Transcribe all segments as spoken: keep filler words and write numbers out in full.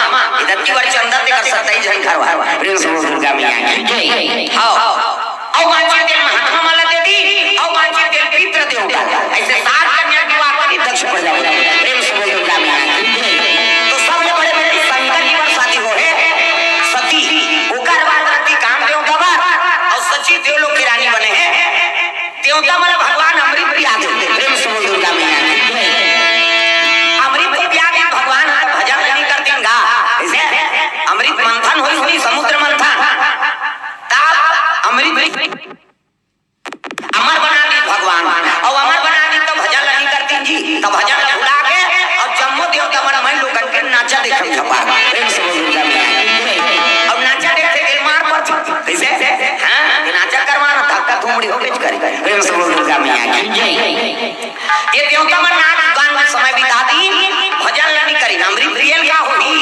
मामा, ए दतकी बर चंदा तेकर सत्ताईस झन खरवा। प्रेम से बोल दुर्गा मैया की जय। हाँ। अउ बांचे तेल महात्मा मन ला दे दी, अउ बांचे तेल पितृ देवता ला। अइसे सात कन्या के विवाह करी दक्ष प्रजापति। प्रेम से बोल दुर्गा मैया की जय। तो सबले बड़े बेटी शंकर जी बर शादी होहे, सती, ओकर बाद रति कामदेव बर, अउ सची देवलोक के रानी बने हे। देवता मन ला भगवान अमृत पिया दे। प्रेम से बोल दुर्गा मैया की जय। अमृत तो पिया दे भगवान, भजन नहीं करतीन गा। अइसे अमृत मंथन होइस, होइस समुद्र मंथन। तब अमृत अमर बना दी भगवान, अउ अमर बना दी तो भजन ला नहीं करतीन जी, तो भजन ला भुला के अउ जम्मो देवता मन मई लोगन के नाचा देखे झपा। प्रेम से बोल दुर्गा मैया की। अउ नाचा देखे दिल मार पर कइसे? हाँ, ये नाचा करवाना धक्का धूमड़ी हो गई करे। प्रेम से बोल दुर्गा मैया की जय। ये देवता मन नाच गान में समय बिता दी, भजन ला नहीं करी, अमृत पियन का होही।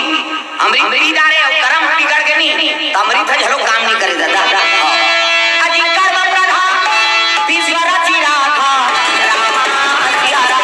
अमृत पी डारे अउ करम ह बिगड़ गे नी, त अमृत ह घलो काम नइ करे ददा। अजिंकर बर प्रधान, विश्व रचि राखा, राम सिया राम।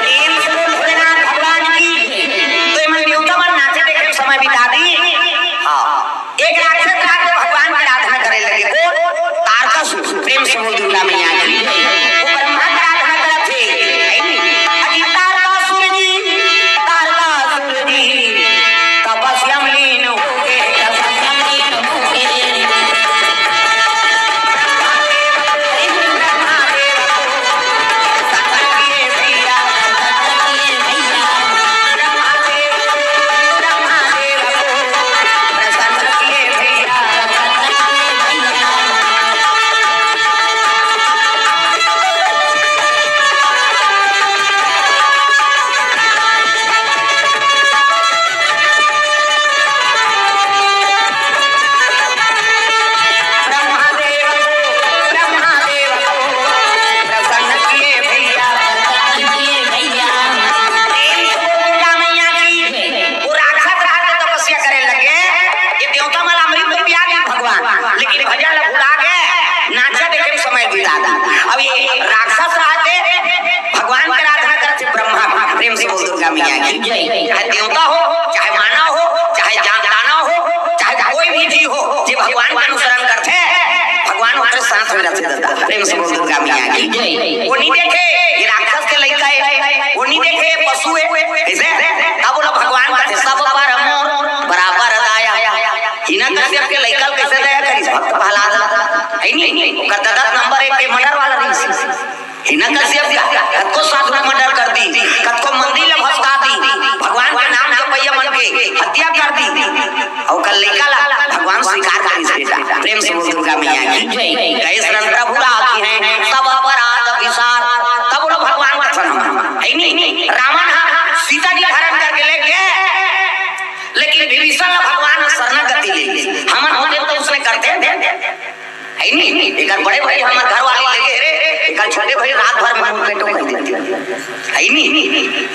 प्रेम से बोल भोलेनाथ भगवान की। तो एमन देवता मन नाचे देखे समय बिता दी। हाँ। एक राक्षस रात में भगवान के आराधना करे लगे। कोन? तारकासुर। प्रेम से बोल दुर्गा मैया की। वो ब्रह्मा के आराधना करत हे। है नी? अजी तारकासुर जी, तारकासुर जी, तपस्या में लीन हो गए, तपस्या में लीन हो गए। वो राक्षस रात के तपस्या करे लगे, ये देवता मन अमृत तो पिया दे भगवान, लेकिन भजन ला भुला के नाचा देखे में समय बिता दी। अब ये राक्षस रात के भगवान के आराधना करथे ब्रह्मा के। प्रेम से बोल दुर्गा मैया की जय। चाहे देवता हो, चाहे मानव हो, चाहे जान दानव हो, चाहे कोई भी जीव हो, जे भगवान के अनुसरण करथे, भगवान ओकर साथ में रथे ददा। प्रेम से बोल दुर्गा मैया की जय। वो नहीं देखे ये राक्षस के लइका हे, वो नहीं देखे ये पशु हे, कइसे? तब बोला भगवान कथे, "सब पर मोर बराबर दया।" हिरण्यकश्यप के लइका ल कइसे दया करिस भक्त प्रहलाद? है नी? ओकर ददा नंबर एक के मर्डर वाला रहिस। हिरण्यकश्यप कतको साधु के मर्डर कर दी, कतको मंदिर ल भसका दी, भगवान के नाम जपइया मन के हत्या कर दी। अउ ओकर लइका ला भगवान स्वीकार करिस बेटा। प्रेम से बोल दुर्गा मैया की जय। गए शरण प्रभु राखिहैं सब अपराध विसार। तब बोलो भगवान का शरण है नी। रावण हा सीता जी हरण करके ले गए, लेकिन विभीषण ला भगवान शरणागति ले गए। हमन होते तो उसने करते हैं। है नी? एकर बड़े भाई हमर घर वाली लगे रे, एकर छोटे भाई रात भर में मुंह पे टोक देती। अइनी,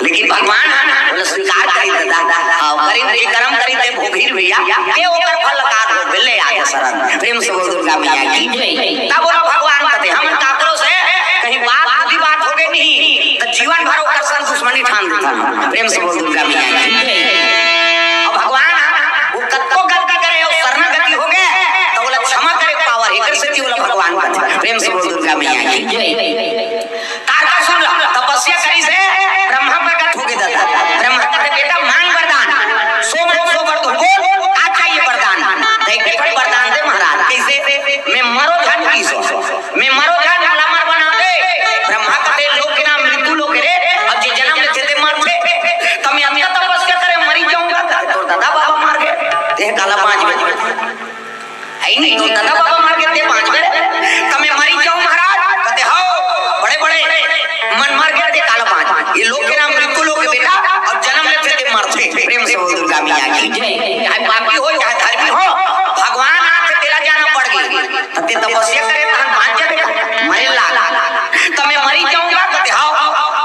लेकिन भगवान हा ना, बोले, "स्वीकार करी दादा।" हाँ, करी, जे कर्म करी ते भोगही भैया, ते ओकर फल का भोग ले आगे शरण। प्रेम से बोल दुर्गा मैया की। तब बोला भगवान कथे, "हम काकरो से कहीं बात, बुरी बात हो गई नहीं, तो जीवन भर ओकर संग दुश्मनी ठान देता हूँ।" प्रेम से बोल दुर्गा मैया की। अब भगवान हा ना, वो कतको गलती करे, वो शरणागति हो गए, तो बोला, "क्षमा करे पावर, एकर से बोला भगवान कथे।" प्रेम से बोल दुर्गा मैया की। तारकासुर तपस्या करिस हे, ब्रह्मा प्रकट होगे दादा। ब्रह्मा कथे, "बेटा मांग वरदान, सौ मांग, सौ वर दूं, बोल का चाहिए वरदान?" तो एक एक वरदान दे महाराज। कैसे? "मैं मरो झन की सो, मैं मरो झन, मोला मर बना दे।" ब्रह्मा कथे, "लोक के नाम मृत्यु लोक रे, अब जे जन्म लेथे ते मरथे, तो मैं अतका तपस्या करे मरी जाऊंगा।" तो दादा बाबा मर गए, ते काला बाँच गे। अइनी, तो दादा बाबा मर गे ते बाँच गे, त मैं मरी जाऊं महाराज? कथे, "हव, बड़े बड़े मन मर गे ते काला बाँच।" ये लोक के नाम मृत्यु लोक हे बेटा, अउ जन्म लेथे ते मरथे। प्रेम से बोल दुर्गा मैया की। चाहे पापी हो, चाहे धर्मी हो, भगवान आथे तेला जाना पड़ गे। त ते तपस्या करे तहन बाँच जाबे, मरे लाग। त मैं मरी जाऊंगा? कथे, "हव।"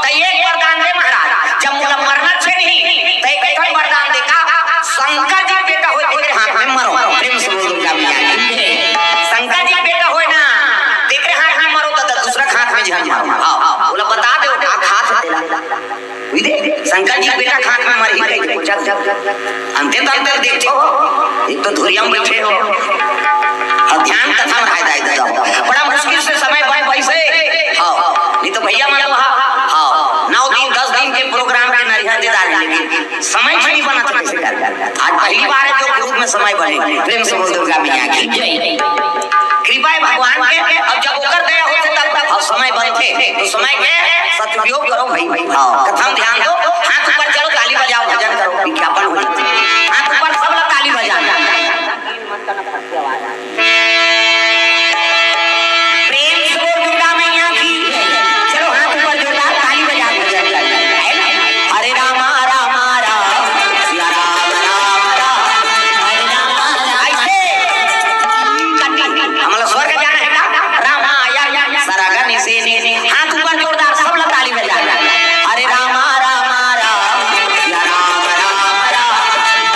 त एक वरदान दे महाराज, जब मोला मरना छे नहीं, त एक ठन वरदान दे का, शंकर जी बेटा होय तेकरे हाथ में मरो। प्रेम से बोल दुर्गा मैया की। शंकर जी बेटा होय ना, तेकरे हाथ में मरो, त दूसरा हाथ में झन मरो। हाँ, बोला बता दे, का हाथ तेला। बुझे? शंकर जी बेटा हाथ में मरही कहि दे, चल, चल, चल। अंते तंते देखो, एक तो धुरिया में बैठे हो, अउ ध्यान कथा में हाय दाई दादा हो। बड़ा मुश्किल से समय बन पैसे। हाँ, नहीं तो भैया मन तो हाँ, हाँ, नौ दिन, दस दिन के प्रोग्राम के नरिहर दे डारे, लेकिन समय से नहीं बना था किसी का। आज पहली बार है जो कुरुद में समय बने। प्रेम से बोल दुर्गा मैया की। कृपा है भगवान के। अब जब ओकर दया होथे तब, तब अब समय बनथे, तो समय के सदुपयोग करो भाई। हाँ, कथा में ध्यान दो, हाथ ऊपर चलो, ताली बजाओ, भजन करो, विज्ञापन हो जाए। हाथ ऊपर सब लोग ताली बजाओ। प्रेम से बोल दुर्गा मैया की। चलो हाथ ऊपर जोरदार ताली बजा के। है ना? हरे रामा रामा राम, सिया राम राम राम, हरे रामा राम। ऐसे। हमला स्वर्ग जाना है ना? रामा या, या, या, सरगन से ने। हाथ ऊपर जोरदार, सब लोग ताली बजा। हरे रामा रामा राम, सिया राम राम राम,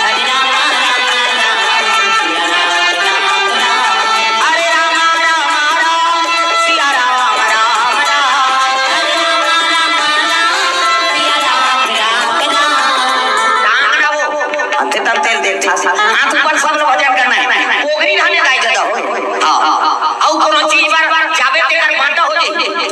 हरे रामा रामा राम, सिया राम राम राम। हरे रामा रामा राम, सिया राम राम राम, हरे रामा रामा राम, सिया राम राम राम। अंते तंते देख, हाथ ऊपर, सब लोग भजन करना है। पोगरी रहने दाई जगह हो। हाँ। अउ कोनो चीज बर जाबे तेकर बांटा हो जाई।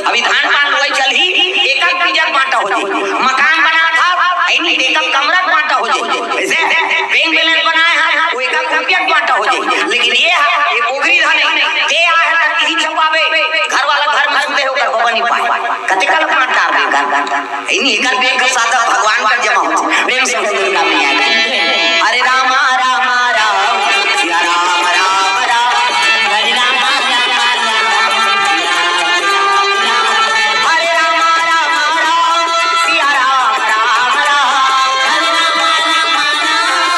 अभी धान पान लुवई चलही, एक एक बीजा के बांटा हो जाई। मकान बना था, है नहीं, एक एक कमरा के बांटा हो जाई। ऐसे बैंक बैलेंस बनाए हैं, वो एक एक रुपया के बांटा हो जाई। लेकिन ये है, ये पोगरी धन है, ते आ है तक ही छुपावे, घर वाला घर में सुते होकर हो नहीं पाए। कते कल बांट डार देगा। इन्हीं एकर बेग के साथ भगवान का जमा हो। प्रेम से बोल दुर्गा मैया की। हरे रामा रामा राम, सिया राम राम राम, हरे रामा रामा राम, सिया राम राम राम, हरे रामा रामा राम, सिया राम राम राम, हरे रामा रामा राम, सिया राम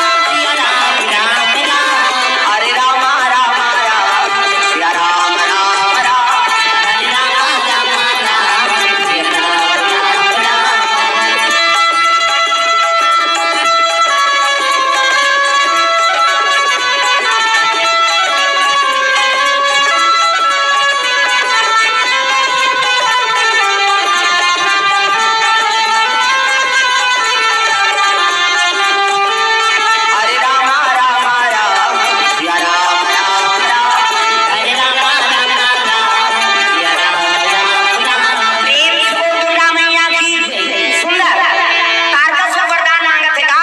राम राम, हरे रामा रामा राम, सिया राम राम राम, हरे रामा रामा राम, सिया राम राम राम। हरे रामा रामा राम, सिया राम राम राम, हरे रामा रामा राम, सिया राम राम राम। प्रेम से बोल दुर्गा मैया की। सुंदर। तारकासुर वरदान मांगत हे का?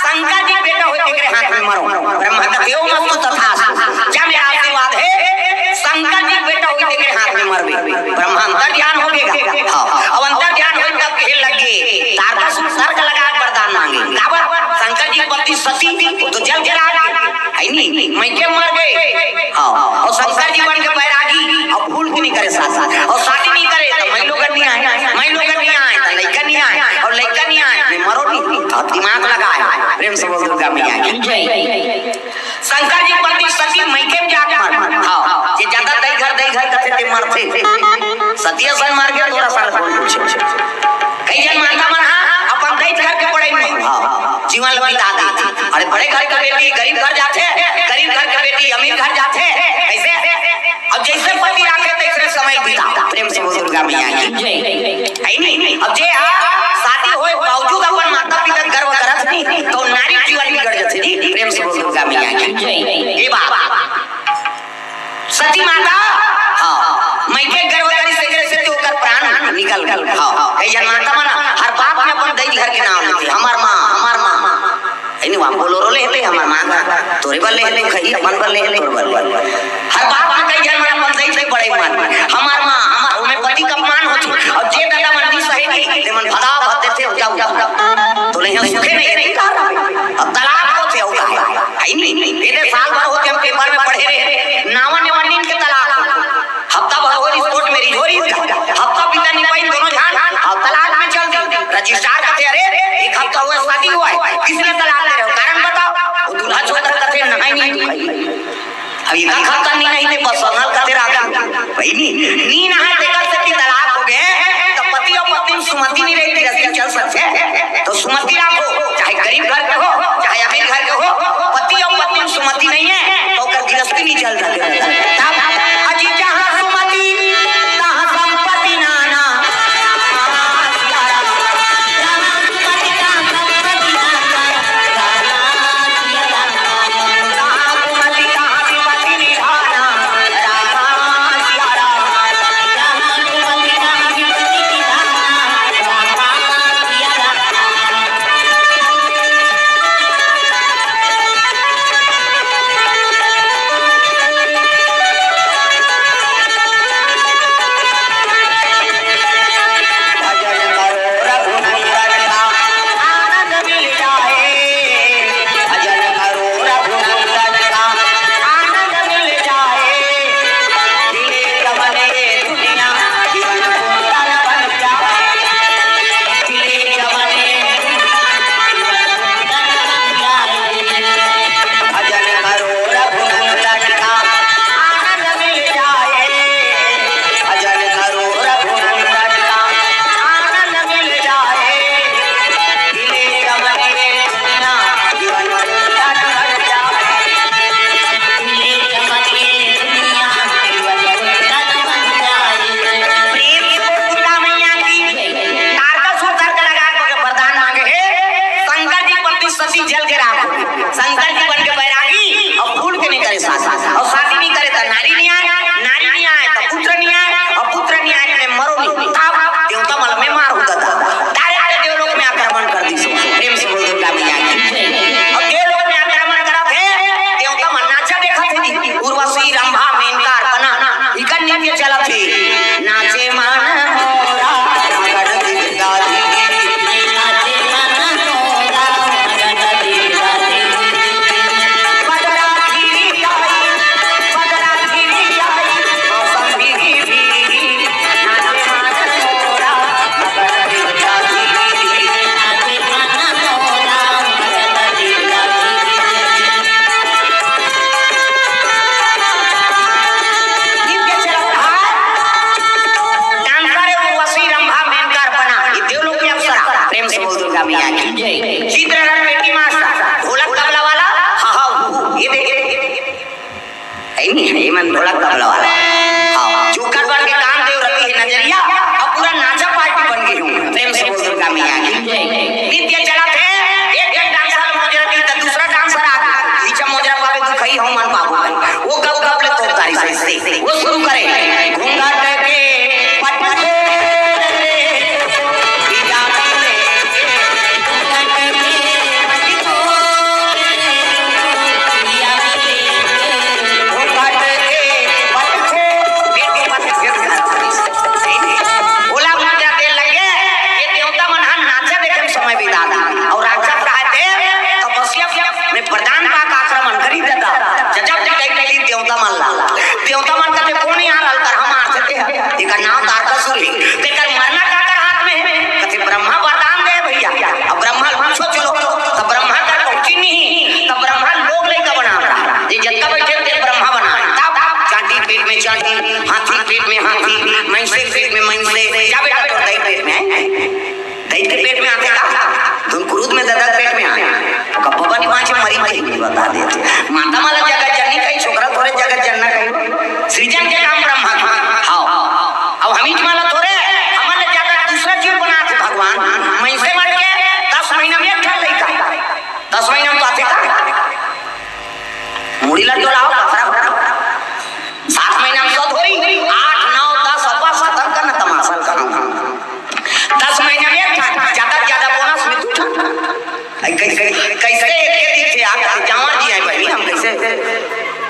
शंकर जी बेटा होय तेकरे हाथ में मरो। ब्रह्मा कथे, "ओम अस्तु तथास्तु।" जा मेरा आशीर्वाद है, शंकर जी बेटा होय तेकरे हाथ में मरबे। ब्रह्मा अंतर ध्यान हो गया। हाँ। अब अंतर ध्यान हो तब कहे लगे, तारकासुर स्वर्ग लगा के वरदान मांगे। काबर? शंकर जी पत्नी सती, वो तो जल के राख है नी, मइके मर गए। हाँ, अउ शंकर जी बन के बैरागी, अउ फूल की नहीं करे साथ साथ, अउ शादी नहीं करे तो मई लोगन नहीं आए, मई लोगन नहीं आए तो लइका नहीं आए, अउ लइका नहीं आए, मैं मरो नहीं। अउ दिमाग लगाए, प्रेम से बोल दुर्गा मैया की। जय। शंकर जी पत्नी सती मइके में जाके मर, हाँ, जे ज्यादा दई घर, दई घर करथे ते मरथे। सती असन मर गया, तोरा साला कौन पूछे? कई जन मन ल बिता देथे। अरे, बड़े घर के बेटी गरीब घर जाथे, गरीब घर के बेटी अमीर घर जाथे। कैसे? अब जैसे पति राखे तैसे समय बिता। प्रेम से बोल दुर्गा मैया की। जय। है नी? अब जे हा शादी होए बावजूद अपन माता पिता के गर्व करत नहीं, तो नारी जीवन बिगड़ जाथे जी। प्रेम से बोल दुर्गा मैया की। जय। ये बात। सती माता, हाँ, मइके गर्भ करिस, एकरे सेती ओकर प्राण निकल गए। हाँ, कई झन माता मन हर बात में अपन दई घर के नाम लेथे, "हमार माँ, हमार माँ।" है नी, वहाँ बोलोरो ले लेथे, "हमार माँ का, तोरे बर ले लेथे, खही, अपन बर ले लेथे, तोरे बर ले लेथे।" हर बात में कई झन मन अपन दई के बड़े मन, "हमार माँ, हमार," ओमे पति का अपमान होथे। और जे दादा मन नहीं सहे थे, ते मन भदा भद देथे, "जाओ, जाओ।" तो नहीं, हम सुखे नहीं, नहीं रहा। अब तलाक होथे, अउ का है? है नी? एदे साल भर होथे, हम पेपर में पढ़े रहे, नावा नेवा नीन के तलाक हो। हफ्ता भर होइस कोर्ट में रिझोरी, हफ्ता बीता नहीं पाइन दोनों झन, अउ तलाक में चल दी। रजिस्ट्रार कथे, "अरे, एक हफ्ता हुआ शादी हुआ है, किस लिए तलाक दे रहे हो? कारण बताओ।" वो दूल्हा छोड़ कर कथे, "नहाई नहीं तू।" अब एक हफ्ता नहीं, नहीं थे, बस सनल कथे राखा। भाई नी, नी नहाए, तेकर सेती तलाक हो गए, तो पति और पत्नी में सुमति नहीं रही, गृहस्थी चल सकथे? तो सुमति राखो, चाहे गरीब घर के हो, चाहे अमीर घर के हो, पति और पत्नी में सुमति नहीं है, तो ओकर गृहस्थी नहीं चल सकथे। तब अजी जहाँ सुमति, तहाँ संपत्ति नाना। प्रेम से बोल दुर्गा मैया की। तारकासुर तर्क लगा के वरदान मांगे हे, शंकर जी पत्नी सती जल के राख हो। शंकर जी बन के बैरागी और फूल के नहीं करे शादी, और शादी नहीं करे तो नारी नहीं आए, नारी नहीं आए तो पुत्र नहीं आए, और पुत्र नहीं आए तो मरो नहीं। तब देवता मल में मार होता था, डायरेक्ट देवलोक में आक्रमण कर दी। प्रेम से बोल दुर्गा मैया की। अब देवलोक में आक्रमण करत हे, देवता मन नाचा देखत हे जी। उर्वशी, रंभा, मेनका, अर्पणा, इकर नृत्य चलत हे। नाचे मन मोरा, मगन गिरदारी। नाचे मन मोरा, मगन गिरदारी। बदरा घिरी आई, बदरा घिरी आई, मौसम भीगी भीगी। प्रेम से बोल दुर्गा मैया की। चित्ररथ पेटी मास्टर, ढोलक तबला वाला, हा, हा, हू, हू, ये दे, ये दे, ये दे। है नी? ये मन ढोलक तबला वाला। हाँ, चुक्कड़ बन के कामदेव रति हे नजरिया, अब पूरा नाचा पार्टी बन गई हूँ। प्रेम से बोल दुर्गा मैया की। नृत्य चलत हे, एक, एक डांसर मोजरा दी, तो दूसरा डांसर आ गया। पीछे मोजरा पावे दुखई हो मन बाबू भाई। वो गप गप ले तोप तारी से, से। वो शुरू करे। घूंघट के पट खोल रे, पिया मिले। घूंघट के पट खोल रे, पिया मिले। भोला मुद्रा दे लगे, ये देवता मन ह नाचा देखे में समय बिता दी। और राक्षस रहते तपस्या में वरदान पा के आक्रमण करी देता। जब जब कही देवता मन ला, देवता मन कहते, "कौन यहाँ रहल कर हम आते थे?" एकर नाम तारकासुर ही। तेकर मरना का कर हाथ में है? कहते, "ब्रह्मा वरदान दे भैया।" अब ब्रह्मा पूछो चलो, तब ब्रह्मा कर पहुंची नहीं, तब ब्रह्मा लोग लइका बना रहा। ये जत्ता बैठे थे ब्रह्मा बना, तब चांटी पेट में चांटी, हाथी पेट में हाथी, मइनसे पेट में मइनसे। क्या बेटा, तो दही पेट में है? दही के पेट में आते का? तुम क्रोध में ददा पेट में आए। ओकर बबा नहीं बाँचे, मरी कहीं नहीं बता देते। माता माला जगत जननी कहीं, छोकरा थोरे जगत जनना कहीं। सृजन के काम ब्रह्मा का। हाँ। अब हम ही माला थोरे, हमन ले ज्यादा दूसरा जीव बना थे भगवान। मइनसे मर के दस महीना में एक ठन लइका। दस महीना में तो आथे का? मुड़ी ला डोलाओ, पथरा हो। सात महीना में सौ थोरी, आठ, नौ, दस, अब बस खत्म करना तमाशा का। दस महीना में एक ठन, ज्यादा से ज्यादा बोनस में दू ठन। ऐ, कैसे, कैसे एक के दिन से आप जांवर जी आए बहिनी, हम कैसे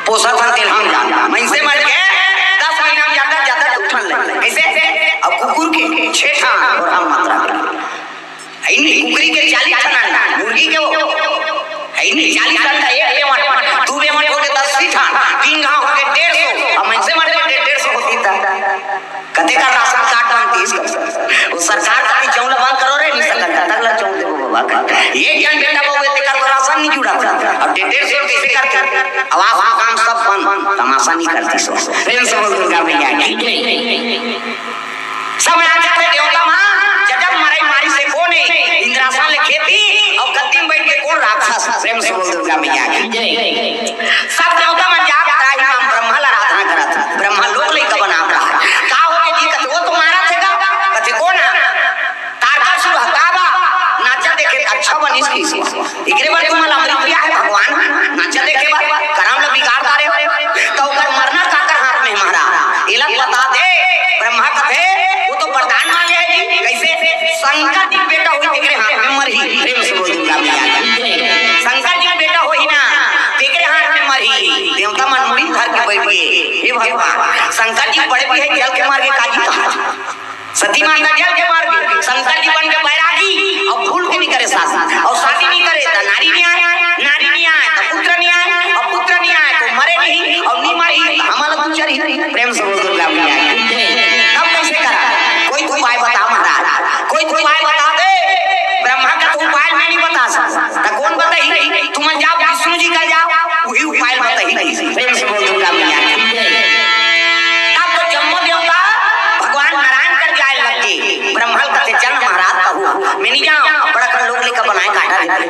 पोसत हन तेल हम जान। मइनसे मर के दस महीना में ज्यादा से ज्यादा दू ठन ले। कैसे? अब कुकुर के छह ठन और हम मात्रा के। है नहीं, कुकरी के चालीस ठन अंडा, मुर्गी के वो। है नहीं, चालीस अंडा, एक बेवट, दू बेवट हो के दस ठन, तीन घाव हो के डेढ़ सौ, अब मइनसे मर के डेढ़, डेढ़ सौ होती था। कते का राशन कार्ड बनतीस कर। वो सरकार का भी चौला बंद करो रे, नहीं सकता, तगला चौल दे बाबा का। एक जन बेटा बहू, एते का तो राशन नहीं जुड़ा था। अब डेढ़, डेढ़ सौ कैसे करते? अब आपका काम सब बंद, तमाशा नहीं करती सो। प्रेम से बोल दुर्गा मैया की। सब राजा थे देवता माँ, जजब मरई मारी से कोने, इंद्रासन ले खेती, और गद्दी में बैठ के कोन राक्षस, प्रेम से बोल दुर्गा मैया की। सब देवता मन जाग त्राही माँ ब्रह्मा ला आराधना करत, ब्रह्मा लोक लइका बनात रहा। का हो गए जी, कथे वो तो मारा थे का, कथे कोन आ? तारकासुर हताबा, नाचा देखे अच्छा बनिस की। एकरे बर तुमन ला अमृत पिया है भगवान, नाचा देखे बर, करम ला बिगाड़ डारे हो। त ओकर मरना काकर हाथ में हमारा, एला बता दे। ब्रह्मा कथे, वो तो वरदान मांगे है जी। कैसे? शंकर जी बेटा होई, तेकरे हाथ में मरही। प्रेम से बोल दुर्गा मैया की। शंकर जी बेटा होई ना, तेकरे हाथ में मरही। देवता मन मुड़ी धर के बैठ गए, हे भगवान, शंकर जी बड़े भी है, जल के मार के काजी कहा। सती माता जल के मार के, शंकर जी बन के बैरागी, और भूल के नहीं करे शादी, और शादी नहीं करे तो नारी नहीं आए, नारी नहीं आए तो पुत्र नहीं आए, और पुत्र नहीं आए तो मरे नहीं, और नहीं मरी तो हमारा गुजर ही। प्रेम से बोल दुर्गा मैया की। तब कैसे करा? कोई तो उपाय बता महाराज, कोई तो उपाय बता दे। ब्रह्मा का तो उपाय मैं नहीं बता सकता, तो कौन बताई? तुम जाओ विष्णु जी का जाओ, वही उपाय बताई। प्रेम से बोल दुर्गा मैया की। तब तो जम्मो देवता भगवान नारायण कर जाए लग गए। ब्रह्मा कथे, "चल महाराज कहू, मैं नहीं जाऊँ, बड़ा कर लोग लेकर बनाए काटा दे।"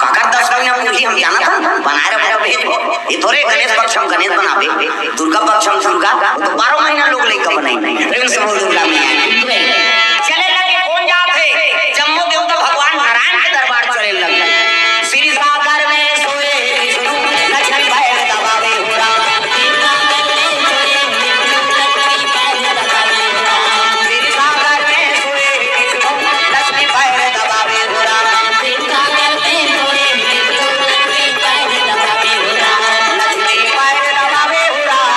काकर दस महीना पूरी हम जाना था, बनाए रहो, भेज दो। ये थोरे गणेश पक्ष हम गणेश बनावे, दुर्गा पक्ष हम दुर्गा, वो तो बारह महीना लोग लेकर बनाए। प्रेम से बोल दुर्गा मैया की। चले लगे, कौन जात है? जम्मो देवता भगवान नारायण के दरबार चले लगे। श्री सागर में सोए विष्णु, लक्ष्मी पैर दबावे हो राम। श्री सागर में सोए विष्णु, लक्ष्मी पैर दबावे हो राम। लक्ष्मी पैर दबावे हो राम।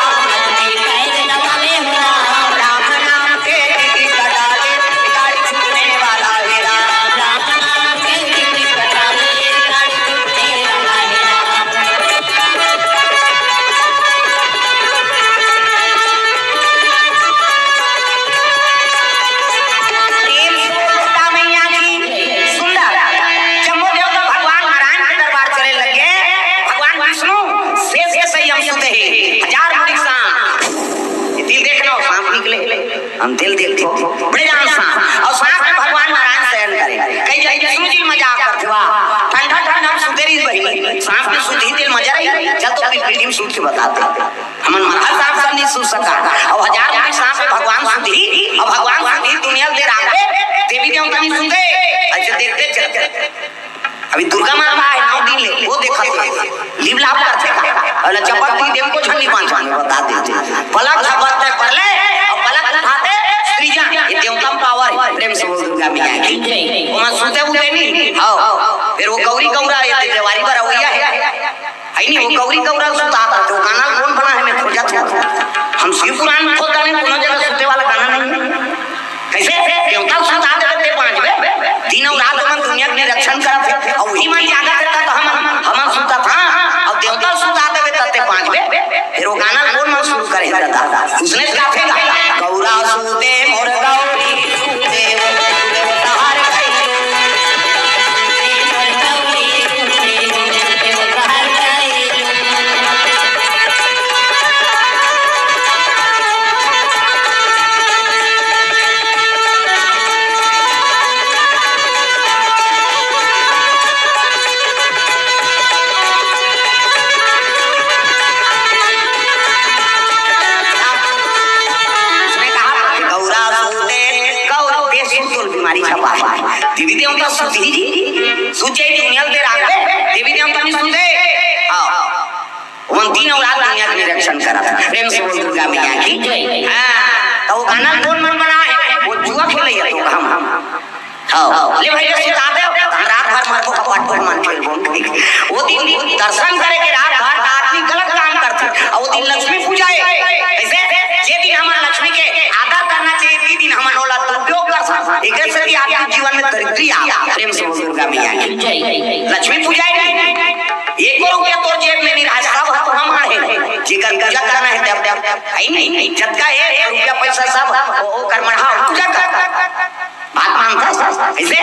राम नाम के टिकट कटा ले, गाड़ी छूटने वाला है राम। राम नाम के टिकट कटा ले, गाड़ी छूटने वाला है राम। प्रेम से बोल दुर्गा मैया की। सुंदर। जम्मो देवता भगवान नारायण के दरबार चले लगे। भगवान विष्णु शेष के संयम सुते हैं, हजार मुड़ी सांप। ये तिल देखना हो, सांप निकले। हम तिल देखो, बड़े जान सांप। और सांप में भगवान नारायण शयन करे। कई जन विष्णु जी मजाक करते, "वाह, ठंडा ठंडा हम सुते रही बहिनी, सांप में सुते ही तिल मजा रही, चल तो पिलपिल में सूत के बताते।" हमन माथा सांप सब नहीं सुत सका। अब हजार कोटी सांप में भगवान सुधी, अब भगवान सुधी दुनिया दे राखे, देवी देवता नहीं सुते। अच्छा, देखते चलते। अभी दुर्गा माता है, नौ दिन ले, वो देखा तो लिप लाप करते। अरे चपक दी, देव को छन्नी पांच में बता देते। पलक झपकते पड़ले, और पलक उठाते, सृजन, ये देवता पावर है। प्रेम से बोल दुर्गा मैया की। वो मन सुते उठे नहीं, हाँ। फिर वो गौरी गौरा, ये देवारी पर वही है। है नहीं, वो गौरी गौरा सुतात रहिथे, वो गाना कौन बना है, मैं खोजत हूँ। हम शिव पुराण में खोजत हन, कोनो जगह सुते वाला गाना नहीं है। कैसे? देवता सुता देवे ते बाँचबे, दिन और रात मन दुनिया के निरीक्षण करत हे, और वही मन जागत हे, त हमन, हमन सुतत हन, और देवता सुता देवे त ते बाँचबे। फिर वो गाना कौन मन शुरू करे हे दादा? उसने गाथे गा, गौरा सूते मोर गौरी सूते, वो सहार कइलो। देवता सुत ही जी, सुत जाई दुनिया ल दे रात में, देवी देवता नहीं सुते। हाँ, वो दिन और रात दुनिया के निरीक्षण करत। प्रेम से बोल दुर्गा मैया की। हाँ, तो वो गाना कौन मन बनाए? वो जुआ खेले तो हम। हाँ, ले भाई, सुता दे, हम रात भर मरबो, कपाट पर मन खेलबो। वो दिन दर्शन करे के रात भर का आदमी गलत काम करथे, और वो दिन लक्ष्मी पूजा है। ऐसे जे दिन हमन लक्ष्मी के आदर करना चाहिए, ती दिन हमन ओला दुरुपयोग कर सकथन। एकरे सेती आपके जीवन में दरिद्री आ। प्रेम से बोल दुर्गा मैया की। लक्ष्मी पूजा है नहीं, एको रुपया तोर जेब में नहीं रहा, सब हम आहे। जेकर पूजा करना है तब, तब, है नहीं, जतका है रुपया पैसा सब, वो, वो कर मढ़ा, पूजा कर। बात मानता है, ऐसे?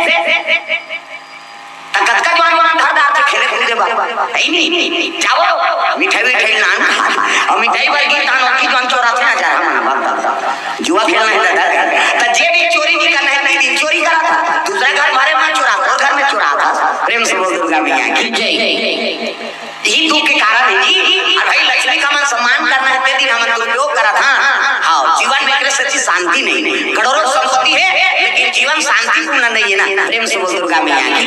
त कतका जवान मन धर डार के खेले कूदे बा। है नहीं? जाओ, मिठाई विठाई लान खा। और मिठाई बर की तान की जवान चोराथे ना जा रहा हमारा बाप दादा। जुआ खेलना है दादा। त जे दिन चोरी नहीं करना है, नहीं दिन चोरी करा था। दूसरा घर भरे में चोरा, वो घर में चोरा था। प्रेम से बोल दुर्गा मैया की। जय। यही दुख के कारण है जी। और भाई लक्ष्मी का मन सम्मान करना है, ते दिन हमन दुरुपयोग करा था। हाँ, जीवन में एकरे सेती शांति नहीं। करोड़ों संपत्ति है, लेकिन जीवन शांतिपूर्ण नहीं है ना। प्रेम से बोल दुर्गा मैया की।